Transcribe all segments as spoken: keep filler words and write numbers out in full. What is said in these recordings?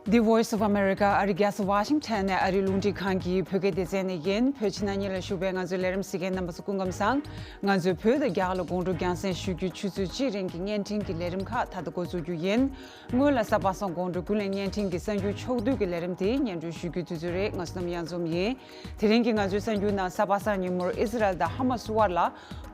The Voice of America ཨ་རི་རྒྱལ་ས་ཝ་ཤིང་ཊོན་ནས་ཨ་རིའི་རླུང་འཕྲིན་ཁང་གི་བོད་སྐད་སྡེ་ཚན་ནས་ཡིན། བོད་ཕྱི་ནང་གཉིས་ལ་བཞུགས་པའི་ང་ཚོའི་ལས་རིམ་གཟིགས་མཁན་རྣམ་པ་ཚོ་སྐུ་ཁམས་བཟང་། ང་ཚོས་བོད་དང་རྒྱ་གར་ལ་དགོང་དྲོ་རྒྱང་སྲིང་ཞུ་རྒྱུའི་ཆུ་ཚོད་གཅིག་རིང་གི་བརྙན་འཕྲིན་གྱི་ལས་རིམ་ཁག་ད་ལྟ་འགོ་འཛུགས་རྒྱུ་ཡིན། སྔོན་ལ་གཟའ་པ་སངས་དགོང་དྲོ་ཀུན་གླེང་བརྙན་འཕྲིན་གྱི་གསར་འགྱུར་ཕྱོགས་བསྡུས་ཀྱི་ལས་རིམ་དེ་སྙན་སྒྲོན་ཞུ་རྒྱུ་དུས་ཚོད་རེད། ང་བསོད་ནམས་གཡང་འཛོམས་ཡིན། དེ་རིང་གི་ང་ཚོའི་གསར་འགྱུར་ནང་གཟའ་པ་སངས་ཉིན་མོར་ཨི་ཟི་རལ་དང་ཧ་མ་སི་དབར་ལ་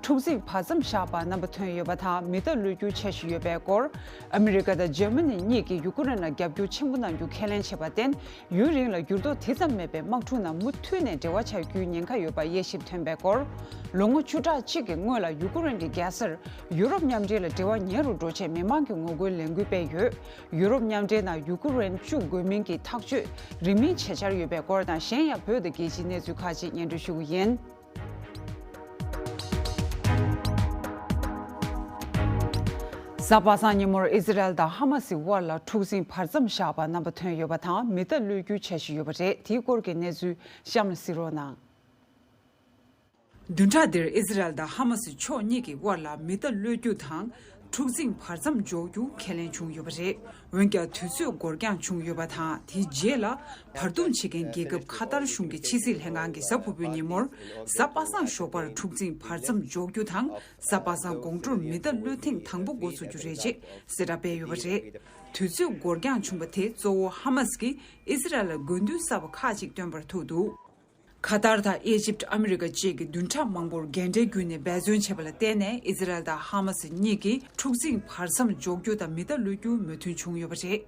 འཁྲུག་འཛིང་བར་མཚམས་བཞག་པ་རྣམ་པ་ཐོན་ཡོད་པ་དང་མི་རྟག་གློད་རྒྱུག་འཆར་གཞི་ཡོད་པའི་སྐོར། ཨ་མི་རི་ཀ་དང་འཇར་མ་ནི་གཉིས་ཀྱིས་ཡུ་ཀེ་རེན་ལ་རྒྱབ་སྐྱོར་ཆེན་པོ་གནང་རྒྱུ་ཁས་ལེན་བྱས་པར་བརྟེན། ཡུན་རིང་ལ་འགྱུར་ལྡོག་དེ་ཙམ་མེད་པའི་དམག་འཁྲུག་ནང་མུ་མཐུད་ནས་འབྲེལ་བ་ཆགས་རྒྱུའི་ཉེན་ཁ་ཡོད་པ་དབྱེ་ཞིབ་ཐོན་པའི་སྐོར། ལོ་ངོ་བཅུ་ཕྲག་གཅིག་གི་སྔོན་ལ་ཡུ་ཀེ་རེན་གྱི་རྒྱལ་སར་ཡུ་རོབ་མཉམ་འབྲེལ་ལ་འབྲེལ་བ་ཉེ་རུ་འགྲོ་ཆེད་མི་མང་གི་ངོ་རྒོལ་ལས་འགུལ་སྤེལ་ཡོད། ཡུ་རོབ་མཉམ་འབྲེལ་ནང་ཡུ་ཀེ་རེན་བཅུག་དགོས་མིན་གྱི་ཐག་གཅོད་རིང་མིན་བྱེད་འཆར་ཡོད་པའི་སྐོར་དང་གཞན་ཡང་བོད་དང་རྒྱལ་སྤྱིའི་གནས་ཚུལ་ཁག་ཅིག་སྙན་སྒྲོན་ཞུ་གི་ཡིན། གཟའ་པ་སངས་ཉིན་མོར་ཨི་ཟི་རལ་དང་ཧ་མ་སི་དབར་ལ་འཁྲུག་འཛིང་བར་མཚམས་བཞག་པ་རྣམ་པ་ཐོན་ཡོད་པ་དང་མི་རྟག་གློད་རྒྱུག་འཆར་གཞི་ཡོད་པ་རེད། དེའི་སྐོར་གྱི་གནས་ཚུལ་གཤམ་ལ་གཟིགས་རོགས་གནང་། བདུན་ཕྲག་འདིར་ཨི་ཟི་རལ་དང་ཧ་མ་སི་ཕྱོགས་གཉིས་ཀྱི་དབར་ལ་མི་རྟ་གློད་རྒྱུག་དང་འཁྲུག་འཛིང་བར་མཚམས་འཇོག་རྒྱུ་ཁས་ལེན་བྱུང་ཡོད་པ་རེད། འོན་ཀྱང་དུས་ཚོད་འགོར་འགྱངས་བྱུང་ཡོད་པ་དང་དེའི་རྗེས་ལ་བར་འདུམ་བྱེད་མཁན་རྒྱལ་ཁབ་ཁ་ཏར་གཞུང་གིས་ཕྱི་སྲིད་ལྷན་ཁང་གི་གཟའ་ཕུར་བུའི་ཉིན་མོར་གཟའ་པ་སངས་ཞོགས་པར་འཁྲུག་འཛིང་བར་མཚམས་འཇོག་རྒྱུ་དང་གཟའ་པ་སངས་དགོང་དྲོར་མི་རྟ་གློད་ཐེངས་དང་པོ་འགོ་ཚུགས་རྒྱུ་རེད་ཅེས་གསལ་བསྒྲགས་སྤེལ་ཡོད་པ་རེད། དུས་ཚོད་འགོར་འགྱངས་བྱུང་བ་དེ་གཙོ་བོ་ཧ་མ་སི་གིས་ཨི་ཟི་རལ་ལ་དགོས་འདུན་གསར་པ་ཁག་ཅིག་བཏོན་པར་ཐུག་འདུག་ཁ་ཏར་དང་ཨེ་ཇིབ་ཨ་མི་རི་ཀ་བཅས་ཀྱིས་བདུན་ཕྲག་མང་པོར་འགན་འཁྲིའི་བརྒྱུད་ནས་འབད་བརྩོན་བྱས་པ་ལ་བརྟེན་ནས་ཨི་ཟི་རལ་དང་ཧ་མ་སི་གཉིས་ཀྱིས་འཁྲུག་འཛིང་བར་མཚམས་འཇོག་རྒྱུ་དང་མི་རྟ་གློད་རྒྱུ་མོས་མཐུན་བྱུང་ཡོད་པ་རེད།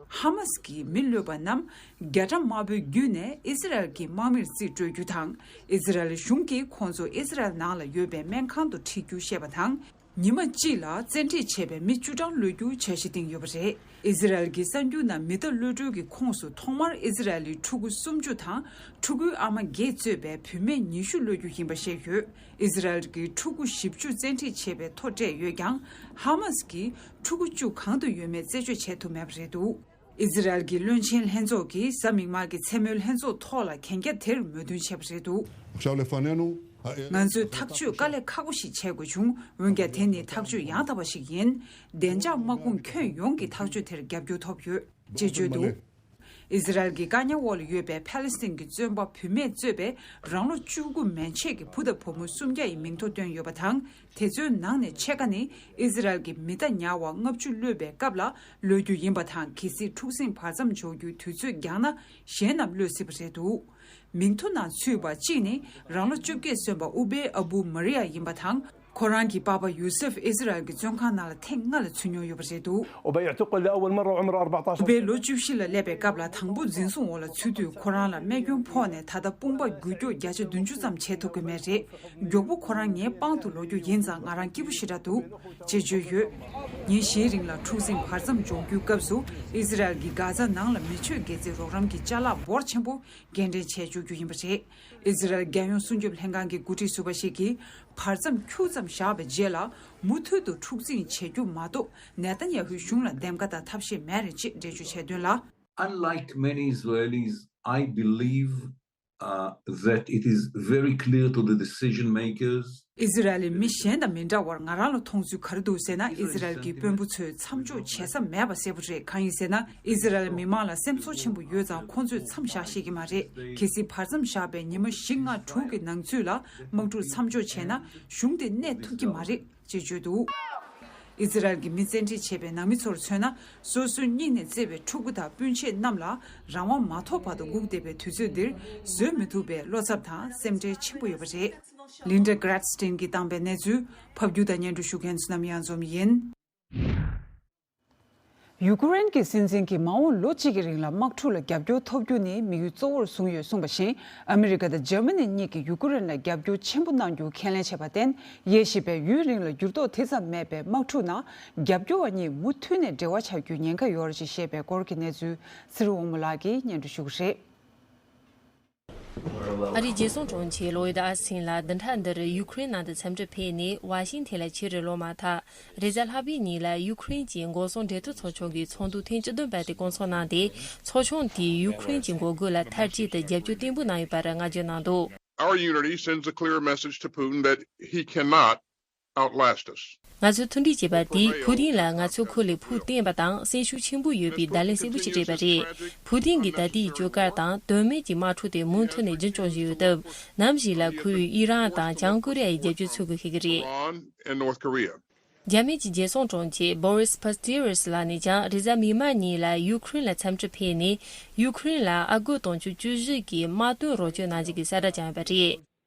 ཧ་མ་སི་གིས་མི་གློད་པ་རྣམས་རྒྱ་གྲམ་དམར་པོའི་བརྒྱུད་ནས་ཨི་ཟི་རལ་གྱི་དམག་མིར་རྩིས་སྤྲོད་རྒྱུ་དང་ཨི་ཟི་རལ་གཞུང་གིས་ཁོང་ཚོ་ཨི་ཟི་རལ་ནང་ལ་ཡོད་པའི་སྨན་ཁང་དུ་ཁྲིད་རྒྱུ་བཤད་པ་དང་། ཉི་མ་གཅིག་ལ་བཙན་ཁྲིད་བྱས་པའི་མི་བཅུ་གྲངས་གློད་རྒྱུའི་འཆར་གཞི་བཏིང་ཡོད་པ་རེད། ཨི་ཟི་རལ་གྱི་གསར་འགྱུར་ནང་མི་རྟ་གློད་གྲོལ་གྱི་ཁོངས་སུ་ཐོག་མར་ཨི་ཟི་རལ་ལི་ཕྲུ་གུ་སུམ་ཅུ་དང་ཕྲུ་གུའི་ཨ་མ་བརྒྱད་གཙོས་པའི་བུད་མེད་ཉི་ཤུ་གློད་རྒྱུ་ཡིན་པ་བཤད་ཡོད། ཨི་ཟི་རལ་གྱི་ཕྲུ་གུ་བཞི་བཅུ་བཙན་ཁྲིད་བྱས་པའི་ཐོ་སྤྲད་ཡོད་ཀྱང་ཧ་མ་སི་གིས་ཕྲུ་གུ་བཅུ་གང་དུ་ཡོད་མེད་རྩད་གཅོད་བྱེད་ཐུབ་མེད་པ་རེད་འདུག་ཨི་ཟི་རལ་གྱི་བློན་ཆེན་ལྷན་ཚོགས་ཀྱིས་གཟའ་མིག་དམར་གྱི་མཚན་མོའི་ལྷན་ཚོགས་ཐོག་ལ་གན་རྒྱ་དེར་མོས་མཐུན་བྱས་པ་རེད་འདུག་ང་ཚོས་ཐག་གཅོད་དཀའ་ལས་ཁག་པོ་ཞིག་བྱེད་དགོས་བྱུང་། འོན་ཀྱང་དེ་ནི་ཐག་གཅོད་ཡང་དག་པ་ཞིག་ཡིན། བདེ་འཇགས་དམག་དཔུང་ཁྱོན་ཡོངས་ཀྱི་ཐག་གཅོད་དེར་རྒྱབ་སྐྱོར་ཐོབ་ཡོད། ཅེས་བརྗོད་འདུག་ཨི་ཟི་རལ་གྱི་བཀག་ཉར་འོག་ལ་ཡོད་པའི་ཕཱ་ལེ་སི་ཐན་གྱི་བཙོན་པ་བུད་མེད་གཙོས་པའི་རང་ལོ་བཅུ་དགུ་མན་ཆད་ཀྱི་བུ་དང་བུ་མོ་སུམ་བརྒྱ་ཡི་མིང་ཐོ་བཏོན་ཡོད་པ་དང་། དེ་ཚོའི་ནང་ནས་ཕྱེད་ཀ་ནི་ཨི་ཟི་རལ་གྱི་མི་རྟ་ཉར་བ་ལྔ་བཅུ་གློད་པའི་སྐབས་ལ་གློད་རྒྱུ་ཡིན་པ་དང་། གལ་སྲིད་འཁྲུག་ཟིང་བར་མཚམས་འཇོག་རྒྱུའི་དུས་ཚོད་འགྱངས་ན་གཞན་རྣམས་གློད་སྲིད་པ་རེད་འདུག་མིང་ཐོ་ནང་ཚུད་པ་གཅིག་ནི་རང་ལོ་བཅོ་བརྒྱད་སོན་པ་ཨུ་བེ་ཨ་བུ་མ་རི་ཡ་ཡིན་པ་དང་། ཁོ་རང་གི་པ་ཕ་ཡུ་སེབ་ཨི་ཟི་རལ་གྱི་བཙོན་ཁང་ནང་ལ་ཐེངས་ལྔ་ལ་ཚུད་མྱོང་ཡོད་པ་རེད་འདུག །ཨུ་བེ་ལོ་བཅུ་བཞི་ལ་སླེབས་པའི་སྐབས་ལ་དང་པོ་འཛིན་བཟུང་འོག་ལ་ཚུད་དུས་ཁོ་རང་ལ་རྨས་སྐྱོན་ཕོག་ནས་ད་ལྟ་དཔུང་པ་འགུལ་སྐྱོད་བརྒྱ་ཆ་བདུན་ཅུ་ཙམ་བྱེད་ཐུབ་ཀྱི་མེད་རེད། མགྱོགས་པོ་ཁོ་རང་ངའི་པང་དུ་ལོག་རྒྱུ་ཡིན་ཙང་ང་རང་སྐྱིད་པོ་ཞེ་དྲག་འདུག་ཅེས་བརྗོད་ཡོད། ཉིན་བཞིའི་རིང་ལ་འཁྲུག་ཟིང་བར་མཚམས་འཇོག་རྒྱུའི་སྐབས་སུ་ཨི་ཟི་རལ་གྱིས་གྷ་ཛ་ནང་ལ་མི་ཆོས་དགེ་རྩའི་རོགས་རམ་གྱི་ཅ་ལག་འབོར་ཆེན་པོ་སྐྱེལ་འདྲེན་བྱས་འཇུག་རྒྱུ་ཡིན་པ་རེད། ཨི་ཟི་རལ་རྒྱལ་ཡོངས་སྲུང་སྐྱོབ་ལྷན་ཁང་གི་འགོ་ཁྲིད་ཟུར་པ་ཞིག་གིས་བར་མཚམས་ཁྱུག་ཙམ་བཞག་པའི་རྗེས་ལ་མུ་མཐུད་དུ་འཁྲུག་འཛིང་བྱེད་རྒྱུ་མ་གཏོགས་ནེ་ཐན་ཡ་ཧུའི་གཞུང་ལ་འདེམས་ཀ་དང་ཐབས་ཤེས་མེད་རེད་ཅེས་འགྲེལ་བརྗོད་བྱས་དོན་ལ། Unlike many Israelis, I believe, uh, that it is very clear to the decision makers. ཨི་ཟི་རལ་ལི་མི་གཞན་དང་མི་འདྲ་བར་ང་རང་ལ་མཐོང་ཚུལ་ག་རེ་འདུག་ཟེར་ན། ཨི་ཟི་རལ་གྱི་དཔོན་པོ་ཚོས་མཚམས་འཇོག་བྱེད་ས་མེད་པ་གསལ་པོ་རེད། གང་ཡིན་ཟེར་ན། ཨི་ཟི་རལ་མི་མང་ལ་སེམས་ཚོར་ཆེན་པོ་ཡོད་ཙང་ཁོང་ཚོས་མཚམས་བཞག་ཤེས་ཀྱི་མ་རེད། གལ་སྲིད་བར་མཚམས་བཞག་པའི་ཉི་མ་བཞི་ལྔ་དྲུག་གི་ནང་ཚུད་ལ་དམག་འཁྲུག་མཚམས་འཇོག་བྱས་ན་གཞུང་དེ་གནས་ཐུབ་ཀྱི་མ་རེད་ཅེས་བརྗོད་འདུག་ཨི་ཟི་རལ་གྱི་མི་བཙན་ཁྲིད་བྱས་པའི་ནང་མི་ཚོར་མཚོན་ན། སོ་སོའི་སྙིང་ནས་བརྩེ་བའི་ཕྲུ་གུ་དང་སྤུན་མཆེད་རྣམས་ལ་རང་དབང་མ་ཐོབ་བར་དུ་སྒུག་བསྡད་པའི་དུས་ཚོད་འདིར་བཟོད་མི་ཐུབ་པའི་བློ་འཚབ་དང་སེམས་ཁྲལ་ཆེན་པོ་ཡོད་པ་རེད། ལིན་ཌ་གྷ་རེད་སི་ཊིན་གྱིས་བཏང་པའི་གནས་ཚུལ་ཕབ་སྒྱུར་དང་སྙན་སྒྲོན་ཞུ་མཁན་བསོད་ནམས་གཡང་འཛོམས་ཡིན། ཡུ་ཀེ་རེན་གྱི་སྲིད་འཛིན་གྱིས་མ་འོངས་ལོ་གཅིག་གི་རིང་ལ་དམག་འཁྲུག་ལ་རྒྱབ་སྐྱོར་ཐོབ་རྒྱུ་ནི་དམིགས་ཡུལ་གཙོ་བོར་བཟུང་ཡོད་གསུངས་པ་བཞིན། ཨ་མི་རི་ཀ་དང་འཇར་མ་ནི་གཉིས་ཀྱིས་ཡུ་ཀེ་རེན་ལ་རྒྱབ་སྐྱོར་ཆེན་པོ་གནང་རྒྱུ་ཁས་ལེན་བྱས་པར་བརྟེན། དབྱེ་ཞིབ་པས་ཡུན་རིང་ལ་འགྱུར་ལྡོག་དེ་ཙམ་མེད་པའི་དམག་འཁྲུག་ནང་རྒྱབ་སྐྱོར་བ་གཉིས་མུ་མཐུད་ནས་འབྲེལ་བ་ཆགས་རྒྱུའི་ཉེན་ཁ་ཡོད་རེད་ཅེས་བཤད་པའི་སྐོར་གྱི་གནས་ཚུལ་ཚེ་རིང་དབང་མོ་ལགས་ཀྱིས་སྙན་སྒྲོན་ཞུ་གི་རེད། ཨ་རིའི་རྒྱལ་སྲུང་དྲུང་ཆེ་ལོ་ཡིད་ཨ་སིན་ལགས་བདུན་ཕྲག་འདིར་ཡུ་ཁུ་རེན་ནང་དུ་འཚམས་འདྲིར་ཕེབས་ནས་ཝ་ཤིང་ཐན་ལ་ཕྱིར་ལོག་མ་ཐག་རེས་གཟའ་ལྷག་པའི་ཉིན་ལ་ཡུ་ཁུ་རེན་གྱི་འགོག་སྲུང་འབྲེལ་མཐུད་ཚོགས་ཆུང་གི་ཚོགས་འདུ་ཐེངས་བཅུ་བདུན་པ་དེ་སྐོང་ཚོགས་གནང་སྟེ། ཚོགས་ཆུང་དེས་ཡུ་ཁུ་རེན་གྱི་འགོག་རྒོལ་ལ་མཐར་གཅིག་ཏུ་རྒྱབ་སྐྱོར་བརྟན་པོ་གནང་ཡོད་པར་བསྔགས་བརྗོད་གནང་འདུག Our unity sends a clear message to Putin that he cannot outlast us. ང་ཚོས་མཐུན་སྒྲིལ་བྱས་པ་དེས་ཕུའུ་ཏིན་ལ་ང་ཚོའི་ཁུར་ལས་ཕུགས་བརྟན་པ་དང་སེམས་ཤུགས་ཆེན་པོ་ཡོད་པའི་བརྡ་ལན་གསལ་པོ་ཞིག་སྤྲད་པ་རེད། ཕུའུ་ཏིན་གྱི་ད་ལྟའི་སྐྱོ་གར་དང་དོན་མེད་ཀྱི་དམག་འཁྲུག་དེ་མུ་མཐུད་ནས་རྒྱུན་སྐྱོང་བཞིན་ཡོད་སྟབས། ནམ་ཞིག་ལ་ཁོས་ཨི་རན་དང་བྱང་ཀོ་རི་ཡ་ཡི་རྒྱབ་སྐྱོར་འཚོལ་དགོས་ཤེས་ཀྱི་རེད། Iran and North Korea. རྒྱ་མི་གི་རྒྱལ་སྲུང་དྲུང་ཆེ་Boris Pistorius ལགས་ནས་ཀྱང་རེས་གཟའ་མིག་དམར་ཉིན་ལ་ཡུ་ཁུ་རེན་ལ་འཚམས་འདྲི་ཕེབས་ནས། ཡུ་ཁུ་རེན་ལ་ཨ་སྒོར་དུང་ཕྱུར་བཅུ་བཞི་གི་དམག་དོན་རོགས་སྐྱོར་གནང་རྒྱུ་གི་གསལ་བསྒྲགས་ཀྱང་ཡོད་པ་རེད།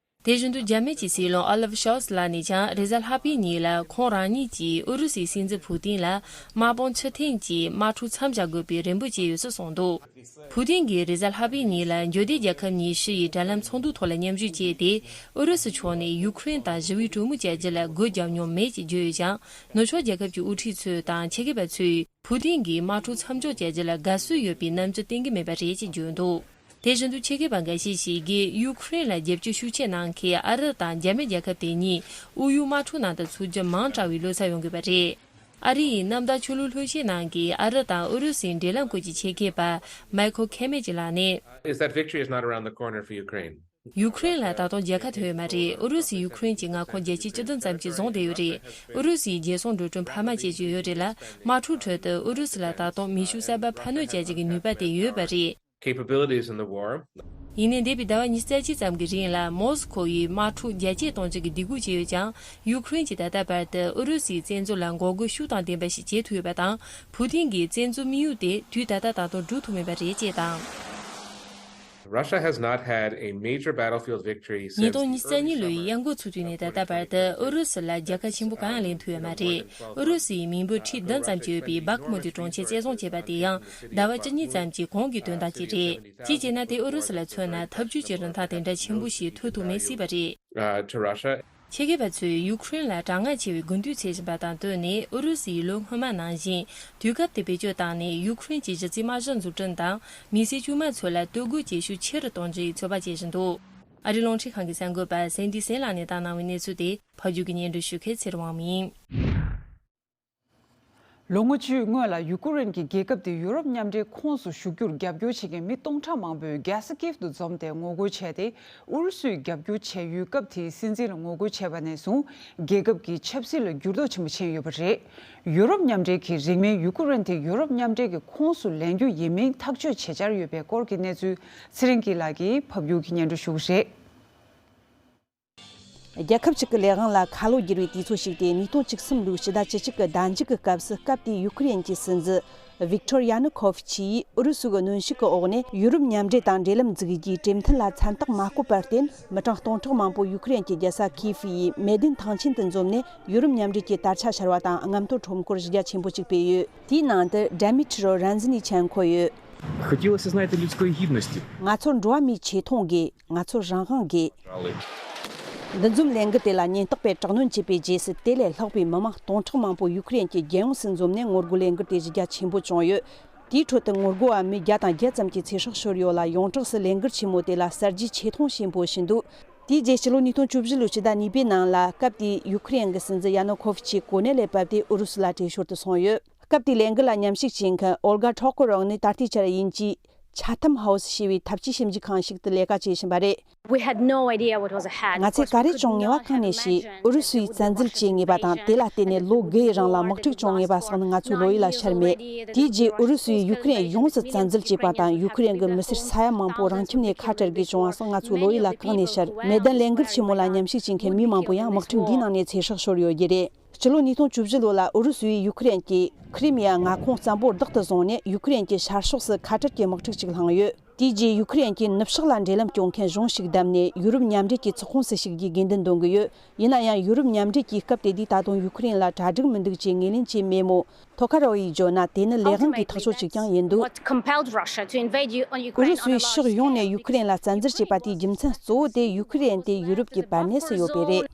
དེ་བཞིན་དུ་རྒྱ་མི་གི་སྲིད་བློན་Olaf Scholz ལགས་ནས་ཀྱང་རེས་གཟའ་ལྷག་པའི་ཉིན་ལ་ཁོང་རང་ཉིད་ཀྱིས་ཨུ་རུ་སུའི་སྲིད་འཛིན་ཕུ་ཏིན་ལ་དམག་དཔུང་ཕྱིར་འཐེན་གྱིས་དམག་འཁྲུག་མཚམས་བཞག་དགོས་པའི་རེ་འབོད་བྱས་ཡོད་ཚུལ་གསུངས་འདུག་ཕུ་ཏིན་གྱིས་རེས་གཟའ་ལྷག་པའི་ཉིན་ལ་འབྱོར་ལྡན་རྒྱལ་ཁབ་ཉི་ཤུ་ཡི་དྲ་ལམ་ཚོགས་འདུའི་ཐོག་ལ་མཉམ་ཞུགས་བྱས་ཏེ། ཨུ་རུ་སུ་ཕྱོགས་ནས་ཡུ་ཁུ་རེན་དང་ཞི་བའི་གྲོས་མོལ་བྱ་རྒྱུ་ལ་སྒོ་བརྒྱབ་མྱོང་མེད་ཅེས་བརྗོད་ཡོད་ཀྱང་། ནུབ་ཕྱོགས་རྒྱལ་ཁབ་ཀྱི་དབུ་ཁྲིད་ཚོས་དང་ཆེད་མཁས་པ་ཚོས་ཕུ་ཏིན་གྱིས་དམག་འཁྲུག་མཚམས་འཇོག་བྱ་རྒྱུ་ལ་དགའ་བསུ་ཡོད་པའི་རྣམ་འགྱུར་བསྟན་གྱི་མེད་པ་རེད་ཅེས་བརྗོད་འདུག་དེ་བཞིན་དུ་ཆེད་མཁས་པ་འགའ་ཤས་ཤིག་གིས་ཡུ་ཁུ་རེན་ལ་རྒྱབ་སྐྱོར་ཤུགས་ཆེ་གནང་མཁན་ཨ་རི་དང་རྒྱ་མི་རྒྱལ་ཁབ་དེ་གཉིས་དབུས་གཡོའི་དམག་འཁྲུག་ནང་དུ་ཚུད་རྒྱུ་མང་དྲགས་པའི་ལོ་ཙཱ་ཡོང་གི་ཡོད་པ་རེད། ཨ་རི་ཡི་གནམ་བདག་ཆོས་ལུགས་ལྷོད་བྱེད་ནང་གི་ཨ་རི་དང་ཨུ་རུ་སུའི་འབྲེལ་ལམ་སྐོར་གྱི་ཆེད་མཁས་པ་Michael Kimmage ལགས་ནས། Is that victory is not around the corner for Ukraine. ཡུ་ཁུ་རེན་ལ་ད་དུང་རྒྱལ་ཁ་ཐོབ་ཡོད་མ་རེད། ཨུ་རུ་སུས་ཡུ་ཁུ་རེན་གྱི་མངའ་ཁོངས་བརྒྱ་ཆ་བཅུ་བདུན་ཙམ་ཅིག་བཟུང་བསྡད་ཡོད་རེད། ཨུ་རུ་སུའི་རྒྱལ་སྲུང་འགྲོ་གྲོན་འཕར་མ་བྱེད་ཀྱི་ཡོད་རེད་ལ། དམག་འཁྲུག་ཁྲོད་དུ་ཨུ་རུ་སུ་ལ་ད་དུང་མེ་ཤུགས་གསར་པ་འཕར་སྣོན་བྱ་རྒྱུ་གི་ནུས་པ་དེ་ཡོད་པ་རེད། Capabilities in the war. ཡིན་ནའི་འདས་པའི་ཟླ་བ་ཉི་ཤུ་རྩ་གཅིག་ཙམ་གྱི་རིང་ལ་མོ་སི་ཁོ་ཡིས་དམག་འཁྲུག་རྒྱ་སྐྱེད་གཏོང་རྒྱུ་གི་སྡིགས་སྐུལ་བྱས་ཡོད་ཀྱང་། ཡུ་ཁུ་རེན་གྱིས་ད་ལྟ་བར་དུ་ཨུ་རུ་སུའི་བཙན་འཛུལ་ལ་འགོག་རྒོལ་ཤུགས་དང་ལྡན་པ་ཞིག་བྱེད་ཐུབ་ཡོད་པ་དང་། ཕུ་ཏིན་གྱི་བཙན་འཛུལ་དམིགས་ཡུལ་དེ་དུས་ད་ལྟ་ད་དུང་འགྲུབ་ཐུབ་མེད་པ་རེད་ཅེས་དང་། Russia has not had a major battlefield victory since the early summer. ཉིས་སྟོང་ཉི་ཤུ་རྩ་གཉིས་ལོའི་ཡར་འགོ་ཚུགས་དུས་ནས་ད་ལྟ་བར་དུ་ཨུ་རུ་སུ་ལ་རྒྱལ་ཁ་ཆེན་པོ་གང་ཡང་ལེན་ཐུབ་ཡོད་མ་རེད། ཨུ་རུ་སུ་ཡིས་མི་འབོར་ཁྲི་བདུན་ཙམ་ཅིག་ཡོད་པའི་བྷག་མུ་ཏི་གྲོང་ཁྱེར་བཅད་བཟུང་བྱས་པ་དེ་ཡང་ཟླ་བ་བཅུ་གཉིས་ཙམ་གྱི་གོང་གི་དོན་དག་ཅིག་རེད། གཅིག་བྱས་ན་དེ་ཨུ་རུ་སུ་ལ་མཚོན་ན་འཐབ་ཇུས་ཀྱི་རིན་ཐང་དེ་འདྲ་ཆེན་པོ་ཞིག་ཐོབ་ཐུབ་མེད་སྲིད་པ་རེད། Uh, to Russia. ཆེད་མཁས་པ་ཚོས་ཡུ་ཁུ་རེན་ལ་གྲང་ངར་ཆེ་བའི་དགུན་དུས་ཚོད་བཞིན་པ་དང་བསྟུན་ནས་ཨུ་རུ་སུ་ཡིས་ལོ་སྔོན་མ་ནང་བཞིན་དུས་སྐབས་དེ་བེད་སྤྱོད་བཏང་ནས་ཡུ་ཁུ་རེན་གྱི་གཞི་རྩའི་དམག་གཞི་འཛུགས་སྐྲུན་དང་མི་སེར་དཀྱུས་མ་ཚོ་ལ་སྟོད་སྒོ་བྱེད་ཤུགས་ཆེ་རུ་གཏོང་རྒྱུའི་ཚོད་དཔག་བྱེད་བཞིན་འདུག་ཨ་རིའི་རླུང་འཕྲིན་ཁང་གི་གསར་འགོད་པ་སེན་ཌི་སེན་ལགས་ནས་བཏང་གནང་བའི་གནས་ཚུལ་དེ་ཕབ་སྒྱུར་གྱིས་སྙན་སྒྲོན་ཞུ་མཁན་ཚེ་རིང་དབང་མོ་ཡིན། ལོ་ངོ་བཅུའི་སྔོན་ལ་ཡུ་ཀེ་རེན་གྱི་རྒྱལ་ཁབ་དེ་ཡུ་རོབ་མཉམ་འབྲེལ་ཁོངས་སུ་ཞུགས་རྒྱུར་རྒྱབ་སྐྱོར་བྱེད་མཁན་མི་སྟོང་ཕྲག་མང་པོས་རྒྱལ་ས་ཀིབ་ཏུ་འཛོམས་ཏེ་ངོ་རྒོལ་བྱས་ཏེ། ཨུ་རུ་སུས་རྒྱབ་སྐྱོར་བྱས་ཡོད་སྐབས་དེའི་སྲིད་འཛིན་ལ་ངོ་རྒོལ་བྱས་པ་ནས་བཟུང་། རྒྱལ་ཁབ་ཀྱི་ཆབ་སྲིད་ལ་འགྱུར་ལྡོག་ཆེན་པོ་ཕྱིན་ཡོད་པ་རེད། ཡུ་རོབ་མཉམ་འབྲེལ་གྱི་རིང་མིན་ཡུ་ཀེ་རེན་དེ་ཡུ་རོབ་མཉམ་འབྲེལ་གྱི་ཁོངས་སུ་ལེན་རྒྱུ་ཡིན་མིན་ཐག་གཅོད་བྱེད་འཆར་ཡོད་པའི་སྐོར་གྱི་གནས་ཚུལ་ཚེ་རིང་སྐྱིད་ལགས་ཀྱིས་ཕབ་སྒྱུར་གྱིས་སྙན་སྒྲོན་ཞུ་གི་རེད། རྒྱལ་ཁབ་ཅིག་གི་ལས་དབང་ལ་ཁ་ལོ་བསྒྱུར་བའི་དུས་ཚོད་ཞིག་སྟེ། ཉིས་སྟོང་བཅུ་གསུམ་ལོའི་ཕྱི་ཟླ་བཅུ་གཅིག་གི་ཟླ་མཇུག་གི་སྐབས་སུ། སྐབས་དེའི་ཡུ་ཁུ་རེན་གྱི་སྲིད་འཛིན་ཝིག་ཏོར་ཡ་ནུ་ཁོ་ཝི་ཆི་ཡིས་ཨུ་རུ་སུ་གི་གནོན་ཤུགས་ཀྱི་འོག་ནས་ཡུ་རོབ་མཉམ་འབྲེལ་དང་འབྲེལ་ལམ་འཛུགས་རྒྱུའི་གྲོས་མཐུན་ལ་མཚན་རྟགས་མ་བཀོད་པར་བརྟེན། མི་གྲངས་སྟོང་ཕྲག་མང་པོ་ཡུ་ཁུ་རེན་གྱི་རྒྱལ་ས་ཁིའེ་ཕི་ཡི་མེ་ལྡན་ཐང་ཆེན་དུ་འཛོམས་ནས། ཡུ་རོབ་མཉམ་འབྲེལ་གྱི་དར་ཆ་ཕྱར་བ་དང་། རྔམ་སྟོན་ཁྲོམ་སྐོར་གཞི་རྒྱ་ཆེན་པོ་ཅིག་སྤེལ་ཡོད། དེའི་ནང་དུ་ཌ་མི་ཊི་རོ་རན་ཛི་ནི་མཆན་འཁོད་ཡོད། Хотелось, знаете, людской гибности. ང་ཚོར་འགྲོ་བ་མིའི་ཆེ་མཐོང་དགོས། ང་ཚོར་རང་དབང་དགོས། འདུ་འཛོམས་ལས་འགུལ་དེ་ལ་ཉེན་རྟོག་པས་དྲག་གནོན་བྱས་པའི་རྗེས་སུ། དེ་ལས་ལྷག་པའི་མི་མང་སྟོང་ཕྲག་མང་པོ་ཡུ་ཁུ་རེན་གྱི་རྒྱལ་ཡོངས་སུ་འཛོམས་ནས་ངོ་རྒོལ་ལས་འགུལ་དེ་གཞི་རྒྱ་ཆེན་པོ་བྱུང་ཡོད། དེའི་ཁྲོད་དུ་ངོ་རྒོལ་བ་མི་བརྒྱ་དང་བརྒྱད་ཙམ་གྱི་ཚེ་སྲོག་ཤོར་ཡོད་ལ། ཡོངས་གྲགས་སུ་ལས་འགུལ་ཆེན་མོ་དེ་ལ་གསར་བརྗེའི་ཆེ་མཐོང་ཞེས་འབོད་བཞིན་འདུག་དེའི་རྗེས་ཕྱི་ལོ་ཉིས་སྟོང་བཅུ་བཞི་ལོའི་ཕྱི་ཟླ་གཉིས་པའི་ནང་ལ། སྐབས་དེའི་ཡུ་ཁུ་རེན་གྱི་སྲིད་འཛིན་ཡ་ནུ་ཁོ་ཝི་ཆི་གོ་གནས་ལས་བབས་ཏེ་ཨུ་རུ་སུ་ལ་བྲོས་ཞོར་དུ་སོང་ཡོད། སྐབས་དེའི་ལས་འགུལ་ལ་མཉམ་ཞུགས་བྱེད་མཁན་ཨོལ་གྷ་ཁྲོ་ཀོ་རོག་ནི་ད་ལྟའི་ཆར་དབྱིན་ཇིའི་ཆ་ཐམ་ཧའུ་སི་ཞེས་པའི་འཐབ་ཇུས་ཞིབ་འཇུག་ཁང་ཞིག་ཏུ་ལས་ཀ་བྱེད་བཞིན་པ་རེད། We had no idea what was ahead. ང་ཚོས་ག་རེ་བྱུང་ངེས་པ་གང་ནས་ཤེས། ཨུ་རུ་སུས་བཙན་འཛུལ་བྱེད་ངེས་པ་དང་། དེ་ལ་བརྟེན་ནས་ལོ་དགུའི་རིང་ལ་དམག་འཁྲུག་བྱུང་ངེས་པ་སོགས་ནི་ང་ཚོའི་བློ་ཡུལ་ལ་ཤར་མེད། དེའི་རྗེས་ཨུ་རུ་སུས་ཡུ་ཁུ་རེན་ཡོངས་སུ་བཙན་འཛུལ་བྱས་པ་དང་། ཡུ་ཁུ་རེན་གྱི་མི་སེར་ས་ཡ་མང་པོ་རང་ཁྱིམ་ནས་ཁ་བྲལ་དགོས་བྱུང་བ་སོགས་ང་ཚོའི་བློ་ཡུལ་ལ་གང་ནས་ཤར། མེ་ལྡན་ལས་འགུལ་ཆེན་མོ་ལ་མཉམ་ཞུགས་བྱེད་མཁན་མི་མང་པོ་ཡང་དམག་འཁྲུག་འདིའི་ནང་ནས་ཚེ་སྲོག་ཤོར་ཡོད་རྒྱུ་རེད། སྤྱི་ལོ་ཉིས་སྟོང་བཅུ་བཞི་ལོ་ལ་ཨུ་རུ་སུས་ཡུ་ཁུ་རེན་གྱི་ཁི་རི་མི་ཡ་མངའ་ཁོངས་བཙན་པོ་བདག་ཏུ་བཟུང་ནས། ཡུ་ཁུ་རེན་གྱི་ཤར་ཕྱོགས་སུ་ཁ་བྲལ་གྱི་དམག་འཁྲུག་ཅིག་བསླངས་ཡོད། དེའི་རྗེས་ཡུ་ཁུ་རེན་གྱིས་ནུབ་ཕྱོགས་ལ་འབྲེལ་ལམ་གཅོད་མཁན་གཞུང་ཞིག་བདམས་ནས། ཡུ་རོབ་མཉམ་འབྲེལ་གྱི་ཚོགས་ཁོངས་སུ་ཞུགས་རྒྱུའི་དགོས་འདུན་འདོན་གྱི་ཡོད། ཡིན་ན་ཡང་ཡུ་རོབ་མཉམ་འབྲེལ་གྱིས་སྐབས་དེ་དུས་ད་དུང་ཡུ་ཁུ་རེན་ལ་གྲ་སྒྲིག་མི་འདུག་ཅེས་ངོས་ལེན་བྱས་མེད་མོད། ཐོ་ཁ་རོ་ཡིས་བརྗོད་ན། དེ་ནི་ལས་དབང་གི་ཐག་གཅོད་ཅིག་ཀྱང་ཡིན་འདུག What compelled Russia to invade U- on ཨུ་རུ་Ukraine on སུས་a ཕྱོགས་ཡོངས་ནས་ཡུ་ཁུ་རེན་ལ་བཙན་འཛུལ་བྱས་པ་དེའི་རྒྱུ་མཚན་གཙོ་བོ་དེ། ཡུ་ཁུ་རེན་དེ་ཡུ་རོབ་ཀྱི་བར་གནས་སུ་ཡོད་པས་རེད།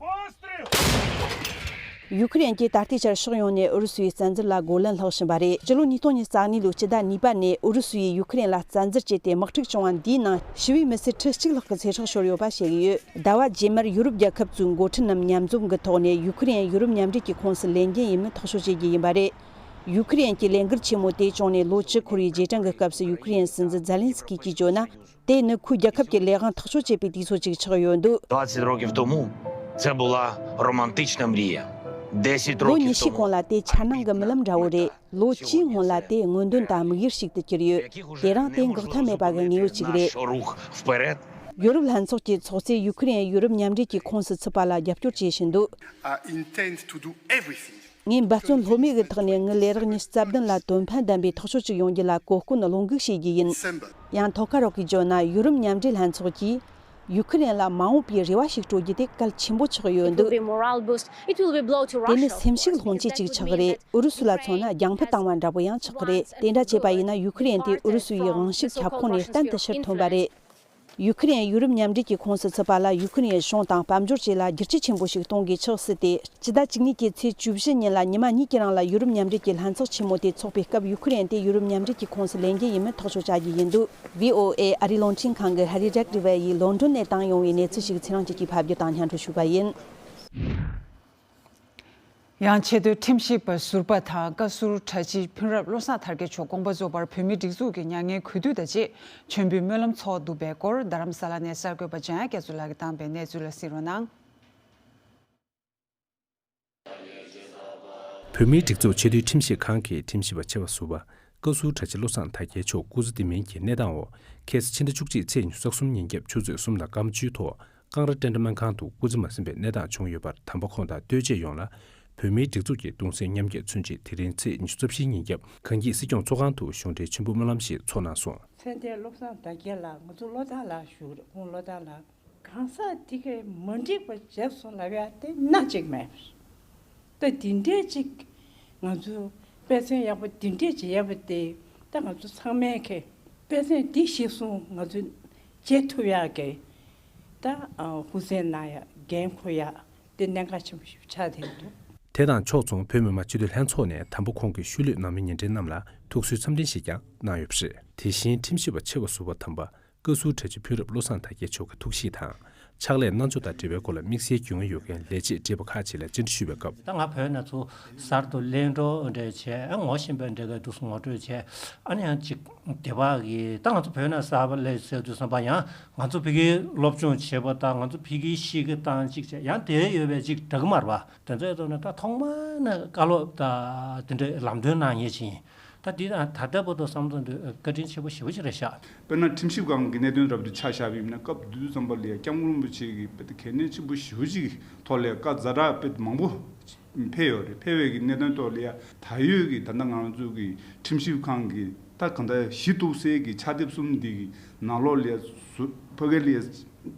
ཡུ་ཁུ་རེན་གྱིས་ད་ལྟའི་ཆར་ཕྱོགས་ཡོངས་ནས་ཨུ་རུ་སུའི་བཙན་འཛུལ་ལ་རྒོལ་ལན་སློག་བཞིན་པ་རེད། སྤྱི་ལོ་ཉིས་སྟོང་ཉི་ཤུ་རྩ་གཉིས་ལོའི་སྤྱི་ཟླ་གཉིས་པ་ནས་ཨུ་རུ་སུ་ཡིས་ཡུ་ཁུ་རེན་ལ་བཙན་འཛུལ་བྱས་ཏེ། དམག་འཁྲུག་བྱུང་བ་འདིའི་ནང་ཞི་བའི་མི་སེར་ཁྲི་གཅིག་ལྷག་གི་ཚེ་སྲོག་ཤོར་ཡོད་པ་བཤད་ཀྱི་ཡོད། ཟླ་བ་རྗེས་མར་ཡུ་རོབ་རྒྱལ་ཁབ་ཚོའི་འགོ་ཁྲིད་རྣམས་མཉམ་འཛོམས་ཀྱི་ཐོག་ནས་ཡུ་ཁུ་རེན་ཡུ་རོབ་མཉམ་འབྲེལ་གྱི་ཁོངས་སུ་ལེན་རྒྱུ་ཡིན་མིན་ཐག་གཅོད་བྱེད་རྒྱུ་ཡིན་པ་རེད། ཡུ་ཁུ་རེན་གྱི་ལས་འགུལ་ཆེན་མོ་དེ་བྱུང་ནས་ལོ་བཅུ་འཁོར་བའི་རྗེས་དྲན་གྱི་སྐབས་སུ། ཡུ་ཁུ་རེན་སྲིད་འཛིན་ཛེ་ལན་སི་ཀི་གིས་བརྗོད་ན། དེ་ནི་ཁོའི་རྒྱལ་ཁབ་ཀྱི་ལས་དབང་ཐག་གཅོད་བྱེད་པའི་དུས་ཚོད་ཅིག་ཆགས་ཡོད་འདུག Двадцять років тому це була романтична мрія. ལོ་ཉི་ཤུའི་གོང་ལ་དེ་འཆར་སྣང་གི་རྨི་ལམ་འདྲ་བོ་རེད། ལོ་བཅུའི་སྔོན་ལ་དེ་སྔོན་འདོན་དང་དམིགས་ཡུལ་ཞིག་ཏུ་གྱུར་ཡོད། དེ་རིང་དེ་འགག་ཐབས་མེད་པ་གི་དངོས་པོ་ཅིག་རེད། ཡོ་རོབ་ལྷན་ཚོགས་ཀྱི་ཚོགས་གཙོས་ཡུ་ཁུ་རེན་ཡུ་རོབ་མཉམ་འབྲེལ་གྱི་ཁོངས་སུ་ཚུད་པ་ལ་རྒྱབ་སྐྱོར་བྱེད་བཞིན་འདུག I intend to do everything. ངས་འབད་བརྩོན་ལྷོད་མེད་ཀྱི་ཐོག་ནས་ངའི་ལས་རག་ཉིས་རྩ་བདུན་ལ་དོན་ཕན་ལྡན་པའི་ཐག་གཅོད་ཅིག་ཡོང་རྒྱུ་ལ་གོ་སྐོན་བློ་འགུག་བྱེད་རྒྱུ་ཡིན། December. ཡང་ཐོག་ཁ་རོག་གིས་བརྗོད་ན། ཡུ་རོབ་མཉམ་འབྲེལ་ལྷན་ཚོགས་ཀྱིས་ཡུ་ཁུ་རེན་ལ་མ་འོངས་པའི་རེ་བ་ཞིག་སྤྲོད་རྒྱུ་དེ་གལ་ཆེན་པོ་ཆགས་ཡོད་འདུག It will be a morale boost. It will be a blow to Russia, of course, because that would mean that ཨུ་རུ་སུ་ལ་མཚོན་ན་རྒྱང་ཕུད་བཏང་བ་འདྲ་པོ་ཡང་ཆགས་ཀྱི་རེད། དེ་འདྲ་བྱས་པ་ཡིན་ན་ཡུ་ཁུ་རེན་དེ་ཨུ་རུ་སུ་ཡི་དབང་ཤུགས་ཁྱབ་ཁོངས་ནས་གཏན་དུ་ཕྱིར་ཐོན་པ་རེད། ཡུ་ཁུ་རེན་ཡུ་རོབ་མཉམ་འབྲེལ་གྱི་ཁོངས་སུ་ཚུད་པ་ལ་ཡུ་ཁུ་རེན་གཞུང་དང་དཔལ་འབྱོར་བཅས་ལ་བསྒྱུར་བཅོས་ཆེན་པོ་ཞིག་གཏོང་དགོས་ཆགས་སྲིད་དེ། སྤྱི་ཟླ་བཅུ་གཉིས་ཀྱི་ཚེས་བཅུ་བཞི་ཉིན་ལ་ཉི་མ་གཉིས་ཀྱི་རིང་ལ་ཡུ་རོབ་མཉམ་འབྲེལ་གྱི་ལྷན་ཚོགས་ཆེན་མོ་དེ་འཚོགས་པའི་སྐབས། ཡུ་ཁུ་རེན་དེ་ཡུ་རོབ་མཉམ་འབྲེལ་གྱི་ཁོངས་སུ་ལེན་རྒྱུ་ཡིན་མིན་ཐག་གཅོད་བྱ་རྒྱུ་ཡིན་འདུག་བྷི་ཨོ་ཨེ་ཨ་རིའི་རླུང་འཕྲིན་ཁང་གི་ཧ་རི་རེག་རི་ཝེ་ཡིས་ལོན་ཌོན་ནས་བཏང་ཡོང་བའི་གནས་ཚུལ་ཞིག་ཚེ་རིང་སྐྱིད་ཀྱིས་ཕབ་སྒྱུར་དང་སྙན་སྒྲོན་ཞུས་པ་ཡིན། ཡང་ཆེས་མཐོའི་ཁྲིམས་ཞིབ་པ་ཟུར་པ་དང་བཀའ་ཟུར་གྲྭ་སྤྱི་ཕུན་རབ་བློ་བཟང་དར་རྒྱས་མཆོག་དགོངས་པ་རྫོགས་པར་བོད་མིའི་སྒྲིག་འཛུགས་ཀྱི་མྱ་ངན་གུས་འདུད་དང་བཅས་མཆོད་འབུལ་སྨོན་ལམ་ཚོགས་འདུག་པའི་སྐོར། རྡ་རམ་ས་ལ་ནས་གསར་འགོད་པ་འཇམ་དབྱངས་རྒྱ་མཚོ་ལགས་ཀྱིས་བཏང་པའི་གནས་ཚུལ་ལ་གསན་རོགས་གནང་། བོད་མིའི་སྒྲིག་འཛུགས་ཆེས་མཐོའི་ཁྲིམས་ཞིབ་ཁང་གི་ཁྲིམས་ཞིབ་པ་ཆེ་བ་ཟུར་པ་བཀའ་ཟུར་གྲྭ་སྤྱི་བློ་བཟང་དར་རྒྱས་མཆོག་སྐུ་ཚེ་འདི་མིན་གྱི་གནས་སྟངས་འོག་ཁ་སང་ཕྱི་ཟླ་བཅུ་གཅིག་ཚེས་ཉི་ཤུ་རྩ་གསུམ་ཉིན་རྒྱབ་ཆུ་ཚོད་གསུམ་དང་སྐར་མ་བཅུའི་ཐོག་ཀང་ར་ཊེན་ཌ་སྨན་ཁང་དུ་སྐུ་ཚེ་མ་ཟིན་པའི་གནས་སྟངས་བྱུང་ཡོད་པར། དམ་པ་ཁོང་དང་ལྟོས་བཅས་ཡོངས་ལ་བོད་མིའི་སྒྲིག་འཛུགས་ཀྱི་གདུང་སེམས་མཉམ་སྐྱེད་མཚོན་ཆེད། དེ་རིང་ཚེས་ཉི་ཤུ་རྩ་བཞིའི་ཉིན་རྒྱབ་གངས་སྐྱིད་སྲིད་སྐྱོང་ཚོགས་ཁང་དུ་གཞུང་འབྲེལ་མཆོད་འབུལ་སྨོན་ལམ་ཞིག་ཚོགས་གནང་སོང་། ཚེ་འདས་བློ་བཟང་དར་རྒྱས་ལགས། ང་ཚོ་བློ་བདག་ལགས་ཞུ་རེད། ཁོང་བློ་བདག་ལགས། གང་ཟག་དེ་གས་མ་འགྲིག་པ་བྱས་སོང་ལབ་ཡ་དེ་སྣ་གཅིག་མེད། ད་དེ་འདྲས་ཅིག་ང་ཚོ་དཔེ་མཚོན་ཡག་པོ་དེ་འདྲས་ཅིག་ཡོད་པ་དེ། ད་ང་ཚོ་ཚང་མས་ཁེ་དཔེ་མཚོན་དེ་གཞིར་བཟུང་ང་ཚོ་བྱེད་ཐུབ་ཡག་གི་ད་ཧུར་བརྩོན་གནང་ཡག་འགན་འཁུར་ཡག་དེ་གནད་འགག་ཆེན་པོ་ཞིག་ཆགས་བསྡད་འདུག་དེ་དང་ཕྱོགས་མཚུངས་བོད་མི་མང་སྤྱི་འཐུས་ལྷན་ཚོགས་ནས་དམ་པ་ཁོང་གི་ཤུལ་ལུས་ནང་མི་ཉེ་འབྲེལ་རྣམས་ལ་ཐུགས་གསོའི་འཚམས་འཕྲིན་ཞིག་ཀྱང་གནང་ཡོད་པ་རེད། དེ་བཞིན་ཁྲིམས་ཞིབ་པ་ཆེ་བ་ཟུར་པ་དམ་པ་བཀའ་ཟུར་གྲྭ་སྤྱི་ཕུན་རབ་བློ་བཟང་དར་རྒྱས་མཆོག་གི་ཐུགས་གཤིས་དང་། ཕྱག་ལས་གནང་ཕྱོགས་དང་འབྲེལ་བའི་སྐོར་ལ་དམིགས་བསལ་རྒྱུས་མངའ་ཡོད་མཁན་ལས་བྱེད་བགྲེས་པ་ཁག་ཅིག་ལ་བཅར་འདྲི་ཞུས་པའི་སྐབས། ད་ང་བོད་ནས་ཚུར་གསར་དུ་གླེང་གྲོགས་འདྲ་བྱས། ཨ་ངོ་ཤེས་པ་འདྲ་ག་འདུག་སེ་ངོ་སྤྲོད་བྱས། ཨ་ནི་ཡང་ཅིག་དེ་བ་གི་ད་ང་ཚོ་བོད་ནས་གསར་པ་སླེབས་ཟེར་དུས་ཙམ་པ་ཡང་ང་ཚོ་ཕ་གིའི་སློབ་སྦྱོང་བྱེད་པ་དང་ང་ཚོ་ཕ་གིའི་གཤིས་ཀ་དང་ཅིག་བྱས། ཡང་དེ་ཡོད་པའི་ཅིག་འདྲ་གི་མ་རེད་པ། དེ་ཚོའི་ཐོག་ནས་ད་ཐོག་མ་ནས་བཀའ་སློབ་དང་དེ་འདྲའི་ལམ་སྟོན་གནང་མཁན་ཅིག་ཡིན། ད་འདི་ད་ལྟ་བར་དུ་བསམ་བློ་འདི་བཀའ་དྲིན་ཆེན་པོ་ཞེ་པོ་ཅིག་རེད་ཤག་དཔེར་ན་ཁྲིམས་ཞིབ་ཁང་གི་གནད་དོན་རབ་ཏུ་ཆ་བཞག་པ་ཡིན་ན། སྐབས་དེ་ཙམ་པ་ལ་ཡ་སྐྱབས་མགོན་རིན་པོ་ཆེ་གིས་དཔེ་གལ་གནད་ཆེན་པོ་ཞེ་པོ་ཅིག་ཐོག་ལ་ཡ་བཀའ་ཛ་དྲག་དཔེ་མང་པོ་ཕེབས་ཡོད་རེད། ཕེབས་པའི་གི་གནད་དོན་ཐོག་ལ་ཡ་ད་ཡོད་ཀྱི་ད་ལྟ་ང་རང་ཚོ་གི་ཁྲིམས་ཞིབ་ཁང་གི་ད་གང་ལྟར་གཞི་གཏུག་སའི་གི་ཕྱག་དེབ་གསུམ་འདི་གི་ནང་ལོགས་ལ་ཡ་བཟོ་ཕ་གི་ལ་ཡ་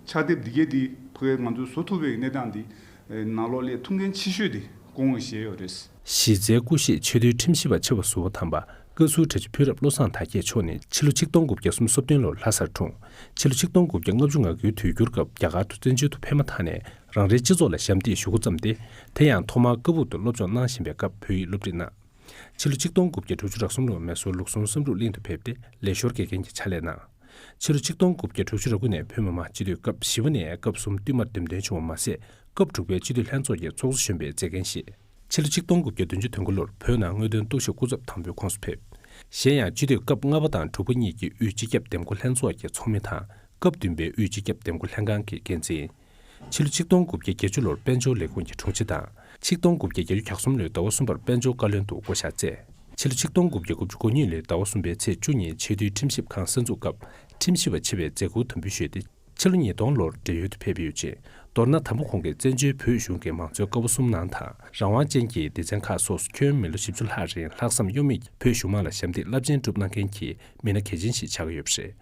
ཕྱག་དེབ་འདི་གས་འདི་ཕ་གི་ང་ཚོས་བཟོ་ཐུབ་པའི་གནས་སྟངས་འདི་ནང་ལོགས་ལ་ཐུགས་འགན་ཆེ་ཤོས་དེ་སྐུ་ངོ་བཞེས་ཡོད་རེད། གཞི་རྩའི་སྐུ་གཤེགས་ཆེས་མཐོའི་ཁྲིམས་ཞིབ་པ་ཆེ་བ་ཟུར་པ་དམ་པ་བཀའ་ཟུར་གྲྭ་སྤྱི་ཕུན་རབ་བློ་བཟང་དར་རྒྱས་མཆོག་ནི་ཕྱི་ལོ་ཆིག་སྟོང་དགུ་བརྒྱ་སུམ་ཅུ་སོ་བདུན་ལོར་ལྷ་སར་འཁྲུངས། ཕྱི་ལོ་ཆིག་སྟོང་དགུ་བརྒྱ་ལྔ་བཅུ་ང་དགུའི་དུས་འགྱུར་སྐབས་རྒྱ་གར་དུ་བཙན་བྱོལ་དུ་ཕེབས་མ་ཐག་ནས་རང་རེའི་སྤྱི་ཚོགས་ལ་ཞབས་འདེགས་ཞུ་འགོ་བརྩམས་ཏེ། དེ་ཡང་ཐོག་མར་ཀ་སྦུག་ཏུ་སློབ་སྦྱོང་གནང་བཞིན་པའི་སྐབས་བོད་ཡིག་སློབ་ཁྲིད་གནང་། ཕྱི་ལོ་ཆིག་སྟོང་དགུ་བརྒྱ་དྲུག་ཅུ་རེ་གསུམ་ལོར་མེ་སོར་ལུགས་ཟུང་བསམ་འགྲུབ་གླིང་དུ་ཕེབས་ཏེ་ལས་ཞོར་དགེ་རྒན་གྱི་ཕྱག་ལས་གནང་། ཕྱི་ལོ་ཆིག་སྟོང་དགུ་བརྒྱ་དྲུག་ཅུ་རེ་དགུ་ནས་བོད་མི་མང་སྤྱི་འཐུས་སྐབས་བཞི་པ་ནས་སྐབས་གསུམ་བསྟུད་མར་འདེམས་ཐོན་བྱུང་བ་མ་ཟད། སྐབས་དྲུག་པའི་སྤྱི་འཐུས་ལྷན་ཚོགས་ཀྱི་ཚོགས་གཙོ་གཞོན་པའི་མཛད་འགན་བཞེས། ཕྱི་ལོ་ཆིག་སྟོང་དགུ་བརྒྱ་བདུན་ཅུ་དོན་དགུ་ལོར་བོད་ནང་དངོས་དོན་རྟོག་ཞིབ་སྐུ་ཚབ་དང་པོའི་ཁོངས་སུ་ཕེབས། གཞན་ཡང་སྤྱི་འཐུས་སྐབས་ལྔ་པ་དང་དྲུག་པ་གཉིས་ཀྱི་དབུས་སྤྱི་ཁྱབ་འདེམས་བསྐོ་ལྷན་ཚོགས་ཀྱི་ཚོགས་མི་དང་། སྐབས་བདུན་པའི་དབུས་སྤྱི་ཁྱབ་འདེམས་བསྐོ་ལྷན་ཁང་གི་འགན་འཛིན། ཕྱི་ལོ་ཆིག་སྟོང་དགུ་བརྒྱ་བརྒྱད་ཅུ་ལོར་དཔལ་འབྱོར་ལས་ཁུངས་ཀྱི་དྲུང་ཆེ་དང་། ཆིག་སྟོང་དགུ་བརྒྱ་བརྒྱད་ཅུ་གྱ་གསུམ་ལོའི་ཟླ་བ་གསུམ་པར་དཔལ་འབྱོར་བཀའ་བློན་དུ་བསྐོ་བཞག་མཛད། ཕྱི་ལོ་ཆིག་སྟོང་དགུ་བརྒྱ་དགུ་བཅུ་གོ་གཉིས་ལོའི་ཟླ་བ་གསུམ་པའི་ཚེས་བཅུ་ཉིན་ཆེས་མཐོའི་ཁྲིམས་ཞིབ་ཁང་གསར་འཛུགས་སྐབས་ཁྲིམས་ཞིབ་པ་ཆེ་བའི་མཛད་ཁུར་དམ་འབུལ་ཞུས་ཏེ། ཕྱི་ལོ་ཉིས་སྟོང་ལོར་བགྲེས་ཡོལ་དུ་ཕེབས་ཡོད་ཅིང་། མདོར་ན་དམ་པ་ཁོང་གིས་བཙན་བྱོལ་བོད་གཞུང་གི་མང་གཙོའི་ཀ་བ་གསུམ་ནང་དང་རང་དབང་ཅན་གྱི་སྡེ་ཚན་ཁག་སོགས་སུ་ཁྱོན་མི་ལོ་བཞི་བཅུ་ལྷག་རིང་ལྷག་བསམ་གཡོ་མེད་ཀྱིས་བོད་གཞུང་མང་ལ་ཞབས་འདེགས་རླབས་ཆེན་བསྒྲུབས་གནང་མཁན་གྱི་མི་སྣ་གལ་ཆེན་ཞིག་ཆགས་ཀྱི་ཡོད་པ་རེད།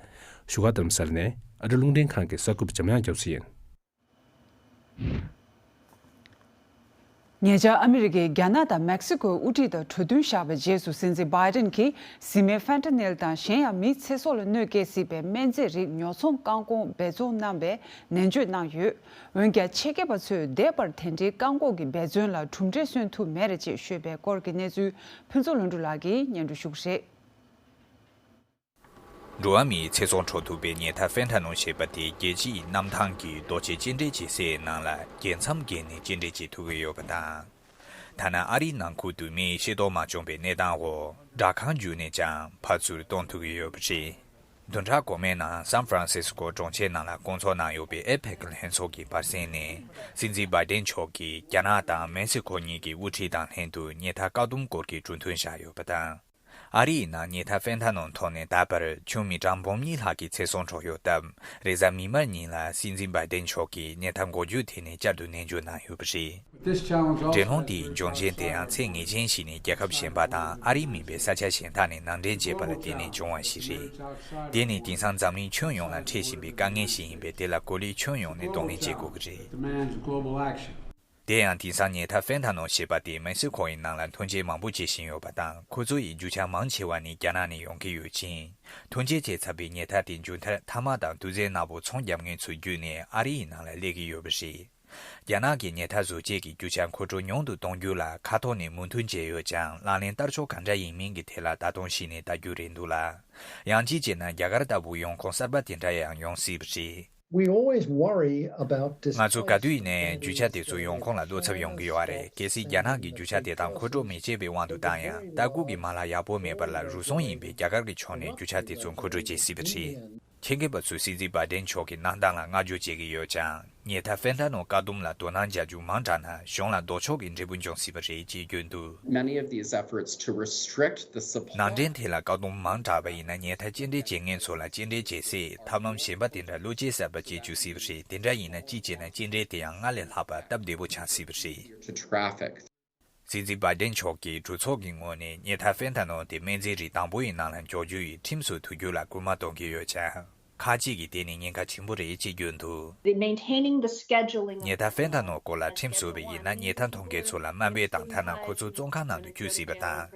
བཞུགས་སྒར་རྡ་རམ་ས་ལ་ནས་ཨ་རི་རླུང་འཕྲིན་ཁང་གི་གསར་འགོད་པ་འཇམ་དབྱངས་རྒྱ་མཚོ་ཡིན། ཉེ་ཆར་ཨ་མི་རི་ཀས་རྒྱ་ནག་དང་མེག་སི་ཀོའི་དབུ་ཁྲིད་དང་གྲོས་མཐུན་བཞག་པའི་རྗེས་སུ། སྲིད་འཛིན་བྷའི་ཏིན་གྱིས་བཟི་སྨན་ཕན་ཏ་ནིལ་དང་གཞན་ཡང་མིའི་ཚེ་སྲོག་ལ་གནོད་སྐྱེལ་སྲིད་པའི་སྨན་རྫས་རིགས་ཉོ་ཚོང་བཀག་འགོག་འབད་བརྩོན་གནང་བའི་ནན་བརྗོད་གནང་ཡོད། འོན་ཀྱང་། ཆེད་མཁས་པ་ཚོས་འདས་པར་དེ་འདྲའི་བཀག་འགོག་གི་འབད་བརྩོན་ལ་གྲུབ་འབྲས་སོན་ཐུབ་མེད་རེད་ཅེས་ཤོད་པའི་སྐོར་གྱི་གནས་ཚུལ་ཕུན་ཚོགས་ལྷུན་གྲུབ་ལགས་ཀྱིས་སྙན་སྒྲོན་ཞུ་གི་རེད། འགྲོ་བ་མིའི་ཚེ་སྲོག་འཕྲོག་ཐུབ་པའི་ཉལ་ཐ་ཕན་ཐ་ནོན་ཞེས་པ་དེ་རྒྱལ་སྤྱིའི་གནམ་ཐང་གི་རྡོ་སྐྱེལ་རྒྱུན་འབྲེལ་བྱེད་སའི་ནང་ལ་རྒྱལ་མཚམས་བརྒལ་ནས་རྒྱུན་འབྲེལ་བྱེད་ཐུབ་ཀྱི་ཡོད་པ་དང་། ཐ་ན་ཨ་རིའི་ནང་ཁུལ་དུ་མིས་ཤེས་རྟོགས་མ་བྱུང་བའི་གནས་སྟངས་འོག་སྦྲག་ཁང་བརྒྱུད་ནས་ཀྱང་ཕར་ཚུར་གཏོང་ཐུབ་ཀྱི་ཡོད་པ་རེད། བདུན་ཕྲག་གོང་མའི་ནང་སན་ཧྥ་རན་སིས་ཀོ་གྲོང་ཁྱེར་ནང་ལ་བསྐོང་ཚོགས་གནང་ཡོད་པའི་ཨེ་ཕེག་ལྷན་ཚོགས་ཀྱི་བར་གསེང་ནས་སྲིད་འཛིན་བྷའི་ཏན་མཆོག་གིས་རྒྱ་ནག་དང་མེག་སི་ཁོ་གཉིས་ཀྱི་དབུ་ཁྲིད་དང་ལྷན་དུ་ཉལ་ཐ་བཀག་སྡོམ་སྐོར་གྱི་གྲོས་མཐུན་བཞག་ཡོད་པ་དང་། ཨ་རི་ཡི་ནང་ཉལ་ཐ་ཧྥེན་ཐ་ནོལ་ཐོག་ནས་ད་བར་ཁྱོན་མི་གྲངས་འབུམ་གཉིས་ལྷག་གི་ཚེ་སྲོག་འཕྲོག་ཡོད་སྟབས། རེས་གཟའ་མིག་དམར་ཉིན་ལ་སྲིད་འཛིན་བྷའི་ཏན་མཆོག་གིས་ཉལ་ཐ་འགོག་རྒྱུའི་ཐད་ནས་བསྐྱར་དུ་ནན་བརྗོད་གནང་ཡོད་པ་རེད། འགྲན་སློང་དེའི་འབྱུང་རྐྱེན་དེ་ཡང་ཚད་ངེས་ཅན་ཞིག་ནས་རྒྱལ་ཁབ་གཞན་པ་དང་ཨ་རི་མིན་པའི་ས་ཆ་གཞན་དག་ནས་ནང་འདྲེན་བྱས་པ་ལ་བརྟེན་ནས་བྱུང་བ་ཞིག་རེད། དེ་ནི་དེང་སང་འཛམ་གླིང་ཁྱོན་ཡོངས་ལ་འཕྲད་བཞིན་པའི་དཀའ་ངལ་ཞིག་ཡིན་པས། དེ་ལ་གོ་ལའི་ཁྱོན་ཡོངས་ནས་གདོང་ལེན་བྱེད་དགོས་ཀྱི་རེད། དེ་ཡང་དེང་སང་ཉལ་ཐ་ཧྥེན་ཐ་ནོལ་ཞེས་པ་དེ་མེག་སི་ཁོ་ཡི་ནང་ལ་ཐོན་སྐྱེད་མང་པོ་བྱེད་བཞིན་ཡོད་པ་དང་། ཁོ་ཚོ་ཡི་རྒྱུ་ཆ་མང་ཆེ་བ་ནི་རྒྱ་ནག་ནས་ཡོང་གི་ཡོད་ཅིང་། ཐོན་སྐྱེད་བྱས་ཚར་བའི་ཉལ་ཐ་དེ་མཇུག་མཐར་ཐ་མག་དང་དུག་རྫས་ནག་པོ་ཚོང་རྒྱག་མཁན་ཚོའི་བརྒྱུད་ནས་ཨ་རི་ཡི་ནང་ལ་སླེབས་ཀྱི་ཡོད་པ་རེད། རྒྱ་ནག་གིས་ཉལ་ཐ་བཟོ་བྱེད་ཀྱི་རྒྱུ་ཆ་མཁོ་སྤྲོད་ཉུང་དུ་གཏོང་རྒྱུ་ལ་ཁ་ཐོག་ནས་མོས་མཐུན་བྱས་ཡོད་ཀྱང་། ལག་ལེན་བསྟར་ཕྱོགས་ག་འདྲ་ཡིན་མིན་གྱི་ཐད་ལ་ད་དུང་གཞི་ནས་ལྟ་རྒྱུ་རེད་འདུག་ལ། ཡང་གཅིག་བྱས་ན་རྒྱ་གར་ལྟ་བུ་ཡོང་ཁུངས་གསར་པ་དེ་འདྲ་ཡང་ཡོང་སྲིད་པ་རེད། We always worry about ང་ཚོ་ག་དུས་ཡིན་ནའི་རྒྱུ་ཆ་དེ་ཚོ་ཡོང་ཁུངས་ལ་བློ་འཚབ་ཡོང་གི་ཡོད་རེད། གལ་སྲིད་རྒྱ་ནག་གིས་རྒྱུ་ཆ་དེ་དག་མཁོ་སྤྲོད་མི་བྱེད་པའི་དབང་དུ་བཏང་ཡང་། ལྟ་སྐུལ་གྱི་མ་ལག་ཡག་པོ་མེད་པ་ལ་རུལ་སུངས་ཡིན་པས། རྒྱ་གར་གྱི་ཕྱོགས་ནས་རྒྱུ་ཆ་དེ་ཚོ་མཁོ་སྤྲོད་བྱེད་སྲིད་པ་རེད། ཆེད་མཁས་པ་ཚོས་སྲིད་འཛིན་བྷའི་ཏན་མཆོག་གི་གནང་སྟངས་ལ་བསྔགས་བརྗོད་བྱེད་ཀྱི་ཡོད་ཀྱང་། ཉལ་ཐ་ཧྥེན་ཐ་ནོལ་བཀག་སྡོམ་ལ་དོ་སྣང་བྱ་རྒྱུ་མང་དྲགས་ན་གཞུང་ལ་ལྡོག་ཕྱོགས་ཀྱི་འབྲས་བུ་འབྱུང་སྲིད་པ་རེད་ཅེས་བརྗོད་འདུག། Many of these efforts to restrict the supply ནང་འདྲེན་ཐད་ལ་བཀག་སྡོམ་མང་དྲགས་པ་ཡིན་ན། ཉལ་ཐ་སྐྱེལ་འདྲེན་བྱེད་མཁན་ཚོ་ལ་སྐྱེལ་འདྲེན་བྱེད་སའི་ཐབས་ལམ་གཞན་པ་དེ་འདྲ་བློ་སྐྱེད་གསར་པ་སྐྱེ་བཅུག་སྲིད་པ་རེད། དེ་འདྲ་ཡིན་ན་གཅིག་བྱས་ན་སྐྱེལ་འདྲེན་དེ་ཡང་སྔར་ལས་ལྷག་པ་སྟབས་བདེ་པོ་ཆགས་སྲིད་པ་རེད། To traffic སྲིད་འཛིན་བྷའི་ཏན་མཆོག་གིས་གྲོས་ཚོགས་ཀྱི་ངོས་ནས་ཉལ་ཐ་ཧྥེན་ཐ་ནོལ་དེ་སྨན་རྫས་རིགས་དང་པོ་ཡི་ནང་ལ་འཇོག་རྒྱུ་ཡི་ཁྲིམས་སུ་བསྡུ་རྒྱུ་ལ་སྐུལ་མ་གཏོང་གི་ཡོད་ཀྱང་། ཁག་ཅིག་གིས་དེ་ནི་ཉེན་ཁ་ཆེན་པོ་རེད་ཅེས་བརྗོད་འདུག། The maintaining the scheduling ཉལ་ཐ་ཧྥེན་ཐ་ནོལ་སྐོར་ལ་ཁྲིམས་བཟོས་པ་ཡིན་ན། ཉལ་ཐ་འཐུང་མཁན་ཚོ་ལ་དམའ་འབེབས་དང་། ཐ་ན་ཁོ་ཚོ་བཙོན་ཁང་ནང་དུ་བསྐྱུར་སྲིད་པ་དང་།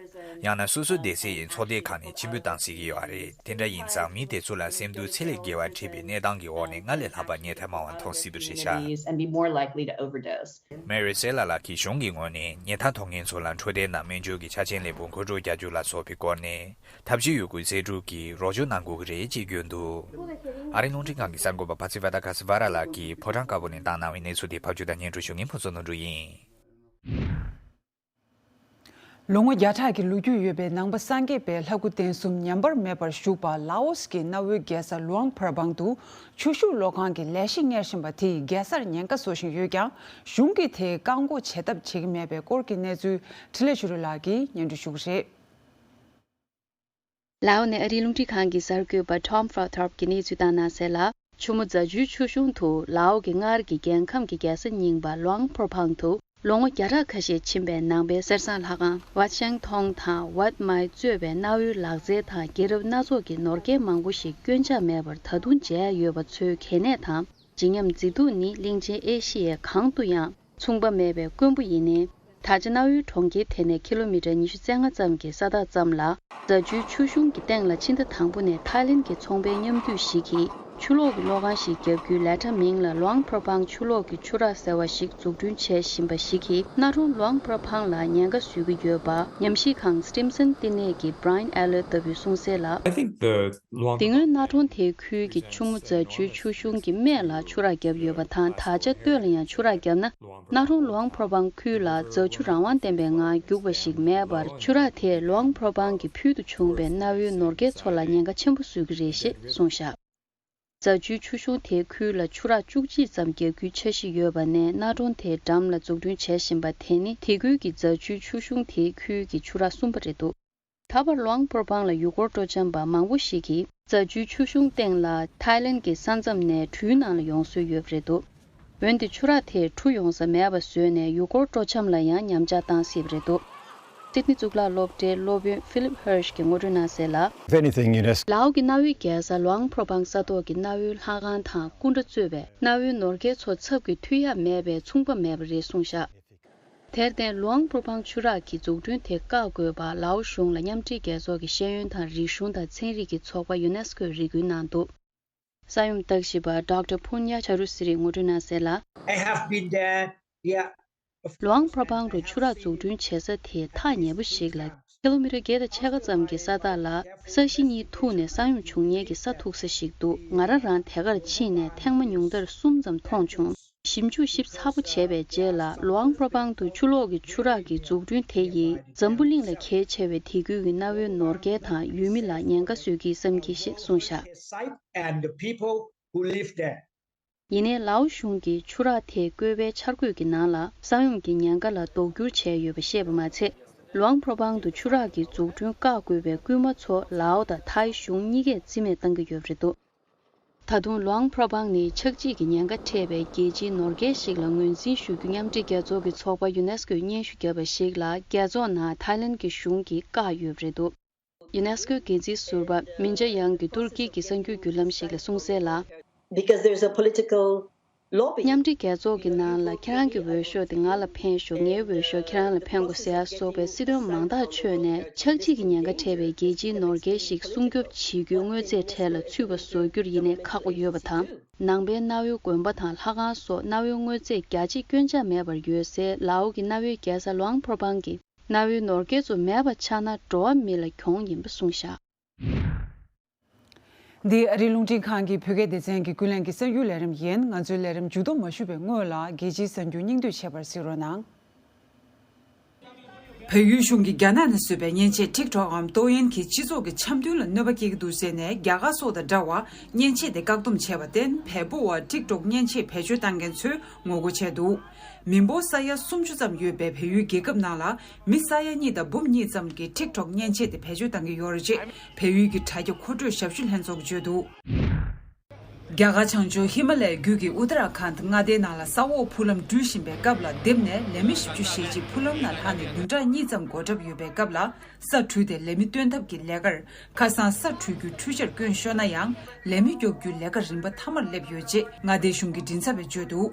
ཡང་ན་སོ་སོའི་སྡེ་ཚན་ཡི་ཚོགས་སྡེ་ཁག་ནས་ཕྱིར་འབུད་བཏང་སྲིད་ཀྱི་ཡོད་རེད། དེ་འདྲ་ཡིན་ཙང་། མི་དེ་ཚོ་ལ་སེམས་སྡུག་ཚད་ལས་བརྒལ་བ་འཕྲད་པའི་གནས་སྟངས་ཀྱི་འོག་ནས་སྔར་ལས་ལྷག་པ་ཉལ་ཐ་མང་བ་འཐུང་སྲིད་པ་རེད་ཤག། And be more likely to overdose. མེ་རི་སེ་ལ་ལགས་ཀྱིས་གཞུང་གི་ངོས་ནས་ཉལ་ཐ་འཐུང་མཁན་ཚོ་ལ་འཕྲོད་བསྟེན་དང་སྨན་བཅོས་ཀྱི་ཆ་རྐྱེན་ལེགས་པོ་མཁོ་སྤྲོད་རྒྱག་རྒྱུ་ལ་སོགས་པའི་སྐོར་ནས་ཐབས་ཇུས་ཡོད་རྒུས་རྩལ་སྤྲུགས་ཀྱིས་རོགས་སྐྱོར་གནང་དགོས་ཀྱི་རེད་ཅེས་བརྗོད་འདུག། ཨ་རིའི་རླུང་འཕྲིན་ཁང་གི་གསར་འགོད་པ་ཕ་ཚི་ཝ་ཏཱ་ཀ་སི་ཝ་ར་ལགས་ཀྱིས་ཕོ་བྲང་དཀར་པོ་ནས་བཏང་གནང་བའི་གནས་ཚུལ་དེ་ཕབ་སྒྱུར་དང་སྙན་སྒྲོན་ཞུ་མཁན་ཕུན་ཚོགས་ནོར་འབྲུ་ཡིན། ལོ་ངོ་བརྒྱ་ཕྲག་གི་ལོ་རྒྱུས་ཡོད་པའི་ནང་པ་སངས་རྒྱས་པའི་ལྷ་སྐུ་རྟེན་གསུམ་ཉམས་པར་མེད་པར་བཞུགས་པ་ལ་ཨོ་སི་གི་གནའ་བོའི་རྒྱལ་ས་ལུའང་ཕར་བང་དུ་ཆུ་ཤུགས་གློག་ཁང་གི་ལས་གཞི་གཉེར་བཞིན་པ་དེས་རྒྱལ་སར་ཉེན་ཁ་བཟོ་བཞིན་ཡོད་ཀྱང་། གཞུང་གིས་དེ་བཀག་འགོག་བྱེད་ཐབས་བྱེད་ཀྱི་མེད་པའི་སྐོར་གྱི་གནས་ཚུལ་འཕྲིན་ལས་ཆོས་སྒྲོན་ལགས་ཀྱིས་སྙན་སྒྲོན་ཞུ་གི་རེད། ལའོ་ནས་ཨ་རིའི་རླུང་འཕྲིན་ཁང་གི་གསར་འགོད་པ་Tom Fratharp གྱིས་གནས་ཚུལ་བཏང་གནང་གསལ་ལ། ཆུ་མོ་རྫ་ཆུའི་ཆུ་གཞུང་དུ་ལའོ་གི་སྔར་གྱི་རྒྱལ་ཁམས་ཀྱི་རྒྱལ་ས་རྙིང་པ་ལུའང་ཕོར་བང་དུ་ལོ་ངོ་བརྒྱ་ཕྲག་ཁ་ཤས་ཕྱིན་པའི་ནང་པའི་གསེར་ཟངས་ལྷ་ཁང་ཝད་ཤང་ཐོང་དང་ཝད་མའི་གཙོས་པའི་གནའ་བོའི་ལག་རྩལ་དང་རྒྱལ་རབས་སྣ་ཚོགས་ཀྱི་ནོར་སྐལ་མང་པོ་ཞིག་སྐྱོན་ཆག་མེད་པར་ད་དུང་མཇལ་ཡོད་པ་ཚོའི་གལ་གནད་དང་། བརྗིད་ཉམས་མཛེས་སྡུག་ནི་གླིང་ཆེན་ཨེ་ཤི་ཡའི་གང་དུ་ཡང་མཚུངས་པ་མེད་པའི་དཀོན་པོ་ཡིན་ནའི། ད་ཆ་གནའ་བོའི་གྲོང་ཁྱེར་དེ་ནས་ཁི་ལོ་མི་ཊར་ཉི་ཤུ་རྩ་ལྔ་ཙམ་གྱི་ས་ཐག་ཙམ་ལ། རྫ་ཆུའི་ཆུ་གཞུང་གི་སྟེང་ལ་ཕྱི་ཟླ་དང་པོ་ནས་ཐའི་ལེན་གྱི་ཚོང་པའི་མཉམ་འདུས་ཤིག་གིས་ཆུ་གློག་གི་གློག་ཁང་ཞིག་བརྒྱབ་རྒྱུའི་ལས་གྲྭ་མིང་ལ་ལུའང་ཕར་བང་ཆུ་གློག་གི་ཆུ་རགས་ཟེར་བ་ཞིག་འཛུགས་སྐྲུན་བྱེད་བཞིན་པ་ཞིག་གིས། གནའ་གྲོང་ལུའང་ཕར་བང་ལ་ཉེན་ཁ་བཟོ་གི་ཡོད་པ། ཉམས་ཞིབ་ཁང་Stimson་བསྟི་གནས་ཀྱི་Brian Eller་ལྟ་བུས་གསུངས་གསལ་ལ། I think the དེ་སྔོན་གནའ་གྲོང་དེའི་ཁུལ་གྱི་ཆུ་མོ་རྫ་ཆུའི་ཆུ་གཞུང་གི་སྨད་ལ་ཆུ་རགས་བརྒྱབ་ཡོད་པ་དང་། ད་ཆ་སྟོད་ལ་ཡང་ཆུ་རགས་བརྒྱབ་ན། གནའ་གྲོང་ལུའང་ཕར་བང་ཁུལ་ལ་རྫ་ཆུ་རང་དབང་ལྡན་པའི་ངང་རྒྱུག་པ་ཞིག་མེད་པར། ཆུ་རགས་དེས་ལུའང་ཕར་བང་གི་ཕུལ་དུ་བྱུང་བའི་གནའ་བོའི་ནོར་སྐལ་ཚོ་ལ་ཉེན་ཁ་ཆེན་པོ་བཟོ་གི་རེད་ཞེས་གསུངས་བཞག། རྫ་ཆུའི་ཆུ་གཞུང་དེའི་ཁུལ་ལ་ཆུ་རགས་བཅུ་གཅིག་ཙམ་རྒྱག་རྒྱུའི་འཆར་གཞི་ཡོད་པ་ནས། གནའ་གྲོང་དེའི་འགྲམ་ལ་འཛུགས་སྐྲུན་བྱེད་བཞིན་པ་དེ་ནི་དེ་ཁུལ་གྱི་རྫ་ཆུའི་ཆུ་གཞུང་དེའི་ཁུལ་གྱི་ཆུ་རགས་གསུམ་པ་རེད་འདུག། ད་བར་ལུའང་ཕར་བང་ལ་ཡུལ་སྐོར་སྤྲོ་འཆམ་པ་མང་པོ་ཞིག་གིས་རྫ་ཆུའི་ཆུ་གཞུང་སྟེང་ལ་ཐའི་ལེན་གྱི་ས་མཚམས་ནས་གྲུའི་ནང་ལ་ཡོང་སྲོལ་ཡོད་པ་རེད་འདུག། འོན་ཏེ་ཆུ་རགས་དེས་གྲུ་ཡོང་ས་མེད་པ་བཟོས་ནས། ཡུལ་སྐོར་སྤྲོ་འཆམ་ལ་ཡང་ཉམས་ཆག་བཏང་སྲིད་པ་རེད་འདུག། སིད་ནི་གཙུག་ལག་སློབ་གྲྭའི་སློབ་དཔོན་Philip Hirsch་གྱིས་ངོ་སྤྲོད་གནང་གསལ་ལ། If anything, UNESCO ལའོ་གི་གནའ་བོའི་རྒྱལ་ས་ལུའང་ཕར་བང་ས་ཐོག་གི་གནའ་བོའི་ལྷ་ཁང་དང་སྐུ་འདྲ་གཙོས་པའི་གནའ་བོའི་ནོར་སྐལ་ཚོ་ཚབ་ཀྱིས་མཐུད་ཡ་མེད་པས་མཚུངས་པ་མེད་པ་རེད་གསུངས་བཞག། དེར་བརྟེན། ལུའང་ཕར་བང་ཆུ་རགས་ཀྱི་འཛུགས་སྐྲུན་དེ་བཀག་དགོས་པར་ལའོ་གཞུང་ལ་མཉམ་འབྲེལ་རྒྱལ་ཚོགས་ཀྱི་ཤེས་ཡོན་དང་རིག་གཞུང་དང་ཚན་རིག་གི་ཚོགས་པ་UNESCO་རེ་སྐུལ་གནང་འདུག། ས་ཡོམ་བརྟག་ཞིབ་པ་Doctor Punya Charusiri་ངོ་སྤྲོད་གནང་གསལ་ལ། I have been there. Yeah. ལུའང་ཕར་བང་རུ་ཆུ་རགས་འཛུགས་སྐྲུན་བྱེད་ས་དེ་ཐག་ཉེ་པོ་ཞིག་ལ། ཁི་ལོ་མི་ཊར་བརྒྱད་དང་ཕྱེད་ཀ་ཙམ་གྱི་ས་ཐག་ལ་ས་གཞི་གཉིས་ཐུག་ནས་ས་ཡོམ་བྱུང་ཉེན་གྱི་ས་ཐུག་ས་ཞིག་འདུག། ང་རང་རང་དེ་གར་ཕྱིན་ནས་ཐེངས་མ་ཉུང་མཐར་གསུམ་ཙམ་མཐོང་བྱུང་། ཞིབ་འཇུག་ཞིབ་ཚགས་པོ་བྱས་པའི་རྗེས་ལ། ལུའང་ཕོ་པང་དུ་ཆུ་ལོག་གི་ཆུ་རགས་ཀྱི་འཛུགས་སྐྲུན་དེ་ཡིས་འཛམ་བུ་གླིང་ལ་གལ་ཆེ་བའི་དེ་ཁུལ་གྱི་གནའ་བོའི་ནོར་སྐལ་དང་ཡུལ་མི་ལ་ཉེན་ཁ་བཟོ་གི་བསམ་གི་ཞེས་གསུངས་བཞག site and the people who live there. ཡིན་ནའི་ལའོ་གཞུང་གིས་ཆུ་རགས་དེ་བཀོད་པའི་འཆར་འགོད་ཀྱི་ནང་ལ་ས་ཡོམ་གྱི་ཉེན་ཁ་ལ་ལྡོག་སྐྱུར་བྱས་ཡོད་པ་བཤད་པ་མ་ཚད། ལུའང་ཕོ་པང་དུ་ཆུ་རགས་ཀྱི་འཛུགས་སྐྲུན་བཀག་དགོས་པའི་སྐུལ་མ་ཚོ་ལའོ་དང་ཐའི་གཞུང་གཉིས་ཀས་རྩིས་མེད་བཏང་གི་ཡོད་པ་རེད་འདུག་ད་དུང་ལུའང་ཕོ་པང་ནི་ཆག་འཇིག་གི་ཉེན་ཁ་འཕྲད་པའི་རྒྱལ་སྤྱིའི་ནོར་སྐལ་ཞིག་ལ་ངོས་འཛིན་ཞུ་རྒྱུ་མཉམ་འབྲེལ་རྒྱལ་ཚོགས་ཀྱི་ཚོགས་པ་ཡུ་ནེ་སི་ཀོས་སྙན་ཞུ་བརྒྱབ་པ་ཞིག་ལ། རྒྱལ་ཚོགས་ནང་ཐའི་ལན་གྱི་གཞུང་གིས་བཀག་ཡོད་པ་རེད་འདུག་ཡུ་ནེ་སི་ཀོའི་འགན་འཛིན་ཟུར་པ་མིན་ཅ་ཡང་གིས་ཏུར་ཀི་གི་གསར་འགྱུར་བརྒྱུད་ལམ་ཞིག་ལ་གསུངས་གསལ་ལ། Because there is a political lobby. མཉམ་འབྲེལ་རྒྱལ་ཚོགས་ཀྱི་ནང་ལ་ཁྱེད་རང་གི་འོས་ཤོག་དེ་ང་ལ་འཕེན་ཤོག་ངའི་འོས་ཤོག་ཁྱེད་རང་ལ་འཕེན་དགོས་ཟེར་ཡ་སོགས་པའི་སྲིད་དོན་མང་དག་ཆོད་ནས། ཆག་འཇིག་གི་ཉེན་ཁ་འཕྲད་པའི་རྒྱལ་སྤྱིའི་ནོར་སྐལ་ཞིག་སྲུང་སྐྱོབ་བྱེད་རྒྱུའི་དངོས་རྫས་གྲས་ལ་ཚུད་པ་བཟོ་རྒྱུར་ཡིན་ནའི་ཁག་པོ་ཡོད་པ་དང་། ནང་པའི་གནའ་བོའི་དགོན་པ་དང་ལྷ་ཁང་སོགས་གནའ་བོའི་དངོས་རྫས་རྒྱ་ཆེ་སྐྱོན་ཆག་མེད་པར་ཡོད་སའི་ལའོ་གི་གནའ་བོའི་རྒྱལ་ས་ལུའང་ཕོ་པང་གི་གནའ་བོའི་ནོར་སྐལ་ཚོ་མེད་པ་ཆགས་ན་འགྲོ་བ་མི་ལ་གྱོང་ཡིན་པ་གསུངས་བཞག་འདི་ཨ་རིའི་རླུང་འཕྲིན་ཁང་གི་བོད་སྐད་སྡེ་ཚན་གྱི་ཀུན་གླེང་གི་གསར་འགྱུར་ལས་རིམ་ཡིན། ང་ཚོའི་ལས་རིམ་མཇུག་བསྡོམས་མ་ཞུས་པའི་སྔོན་ལ། རྒྱལ་སྤྱིའི་གསར་འགྱུར་སྙིང་བསྡུས་བྱས་པར་གཟིགས་རོགས་གནང་། བལ་ཡུལ་གཞུང་གིས་རྒྱ་ནག་ནས་བཟོས་པའི་མཉེན་ཆས་ཊིག་ཊོག་གམ་ཏོའོ་ཡན་གྱིས་སྤྱི་ཚོགས་ཀྱི་འཆམ་མཐུན་ལ་གནོད་པ་སྐྱེལ་གྱི་འདུག་ཟེར་ནས། རྒྱ་གར་སོགས་དང་འདྲ་བར་མཉེན་ཆས་དེ་བཀག་སྡོམ་བྱས་པར་བརྟེན། བལ་པོ་བ་ཊིག་ཊོག་མཉེན་ཆས་བེད་སྤྱོད་བཏང་མཁན་ཚོས་ངོ་རྒོལ་བྱས་འདུག་མི་འབོར་ས་ཡ་སུམ་ཅུ་ཙམ་ཡོད་པའི་བལ་ཡུལ་རྒྱལ་ཁབ་ནང་ལ། མི་ས་ཡ་གཉིས་དང་འབུམ་གཉིས་ཙམ་གྱིས་ཊིག་ཊོག་མཉེན་ཆས་དེ་བེད་སྤྱོད་གཏང་གི་ཡོད་རེད་ཅེས། བལ་ཡུལ་གྱི་དྲ་རྒྱ་མཁོ་སྤྲོད་ཞབས་ཞུ་ལྷན་ཚོགས་ཀྱིས་བརྗོད་འདུག་རྒྱ་གར་བྱང་ཕྱོགས་ཧི་མ་ལ་ཡའི་རྒྱུད་ཀྱི་ཨུ་ཏ་ར་ཁཱན་མངའ་སྡེའི་ནང་ལ་ས་འོག་འཕུར་ལམ་འགྲུལ་བཞིན་པའི་སྐབས་ལ། རྡིབ་ནས་ལས་མི་བཞི་བཅུ་ཞེ་གཅིག་འཕུར་ལམ་ནང་ལྷག་ནས་བདུན་ཕྲག་གཉིས་ཙམ་འགོར་གྲབས་ཡོད་པའི་སྐབས་ལ། ས་འཕྲུལ་ཏེ་ལས་མི་སྟོན་ཐབས་ཀྱི་ལས་ཀར། ཁ་སང་ས་འཕྲུལ་རྒྱུ་འཕྲུལ་ཆས་བསྐྱོན་ཤོར་ན་ཡང་། ལས་མི་གཡོག་རྒྱུའི་ལས་ཀ་རིམ་པ་མཐའ་མར་སླེབས་ཡོད་ཅེས་མངའ་སྡེའི་གཞུང་གི་མགྲིན་ཚབ་པས་བརྗོད་འདུག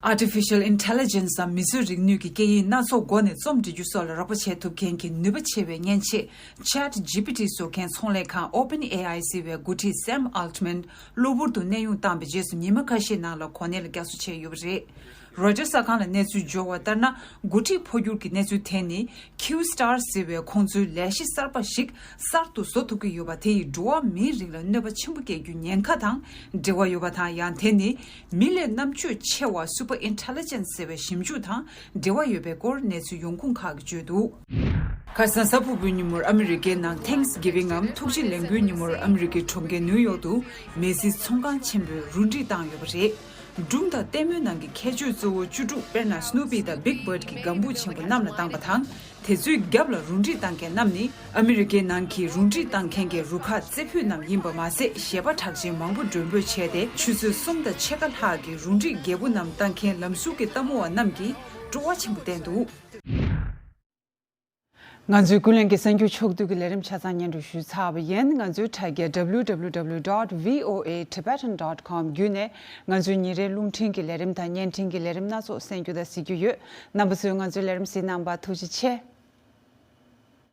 Artificial Intelligence འམ་མིས་བཟོས་རིག་ནུས་ཀྱི་སྐད་ཡིག་སྣ་ཚོགས་སྒོ་ནས་རྩོམ་འབྲི་རྒྱུ་སོགས་ལ་རོགས་པ་བྱེད་ཐུབ་མཁན་གྱི་ནུས་པ་ཆེ་བའི་མཉེན་ཆས་Chat G P T བཟོ་མཁན་ཚོང་ལས་ཁང་Open A I ཟེར་བའི་འགོ་ཁྲིད་Sam Altman གློ་བུར་དུ་གནས་དབྱུང་བཏང་པའི་རྗེས་སུ་ཉི་མ་ཁ་ཤས་ནང་ལ་གོ་གནས་ལ་བསྐྱར་གསོ་བྱས་ཡོད་པ་རེད། Reuters གསར་ཁང་ལ་གནས་ཚུལ་འབྱོར་བ་ལྟར་ན། འགོ་ཁྲིད་འཕོ་འགྱུར་གྱི་གནས་ཚུལ་དེ་ནི་Q Star ཟེར་བའི་ཁོང་ཚོའི་ལས་གཞི་གསར་པ་ཞིག་གསར་དུ་བཟོ་ཐུབ་ཀྱི་ཡོད་པ་དེ་ཡིས་འགྲོ་བ་མིའི་རིགས་ལ་གནོད་པ་ཆེན་པོ་སྐྱེལ་རྒྱུའི་ཉེན་ཁ་དང་འབྲེལ་བ་ཡོད་པ་དང་། ཡང་དེ་ནི་མི་ལས་རྣམ་དཔྱོད་ཆེ་བ་Super Intelligence ཟེར་བའི་ཞིབ་འཇུག་དང་འབྲེལ་བ་ཡོད་པའི་སྐོར་གནས་ཚུལ་ཡོང་ཁུངས་ཁག་གིས་བརྗོད་འདུག་ཁ་སང་གཟའ་ཕུར་བུའི་ཉིན་མོར་ཨ་མི་རི་ཀའི་ནང་Thanksgiving འམ་ཐུགས་རྗེ་ལེགས་འབུལ་ཉིན་མོར་ཨ་མི་རི་ཀའི་གྲོང་ཁྱེར་ནིའུ་ཡོག་ཏུ་མེ་སིས་ཚོང་ཁང་ཆེན་པོས་རུ་སྒྲིག་བཏང་ཡོད་པ་རེད། སྒྲུང་དང་ལྟད་མོའི་ནང་གི་ཁྱད་ཆོས་གཙོ་བོ་བཅུ་དྲུག་དཔེར་ན་Snoopy དང་Big Bird གྱི་སྒམ་པོ་ཆེན་པོ་གནམ་ལ་བཏང་པ་དང་། དེ་ཚོའི་རྒྱབ་ལ་རུ་སྒྲིག་བཏང་མཁན་རྣམས་ནི་ཨ་མི་རི་ཀའི་ནང་གི་རུ་སྒྲིག་བཏང་མཁན་གྱི་རུ་ཁག་རྩེ་ཕུད་རྣམས་ཡིན་པ་མ་ཟད། གཞས་པ་གྲགས་ཅན་མང་པོ་མགྲོན་འབོད་བྱས་ཏེ། ཆུ་ཚོད་གསུམ་དང་ཕྱེད་ཀ་ལྷག་གི་རུ་སྒྲིག་རྒྱས་པོ་རྣམས་བཏང་མཁན་ལམ་ཟུར་གྱི་ལྟད་མོ་བ་རྣམས་ཀྱིས་སྤྲོ་བ་ཆེན་པོ་བསྟན་འདུག་ང་ཚོའི་ཀུན་གླེང་གི་གསར་འགྱུར་ཕྱོགས་བསྡུས་ཀྱི་ལས་རིམ་ཆ་ཚང་སྙན་སྒྲོན་ཞུས་ཚར་བ་ཡིན། ང་ཚོའི་དྲ་རྒྱ་W W W dot V O A Tibetan dot com བརྒྱུད་ནས་ང་ཚོའི་ཉིན་རེའི་རླུང་འཕྲིན་གྱི་ལས་རིམ་དང་བརྙན་འཕྲིན་གྱི་ལས་རིམ་སྣ་ཚོགས་གསན་རྒྱུ་དང་གཟིགས་རྒྱུ་ཡོད། རྣམ་པ་ཚོས་ང་ཚོའི་ལས་རིམ་གཟིགས་གནང་བར་ཐུགས་རྗེ་ཆེ།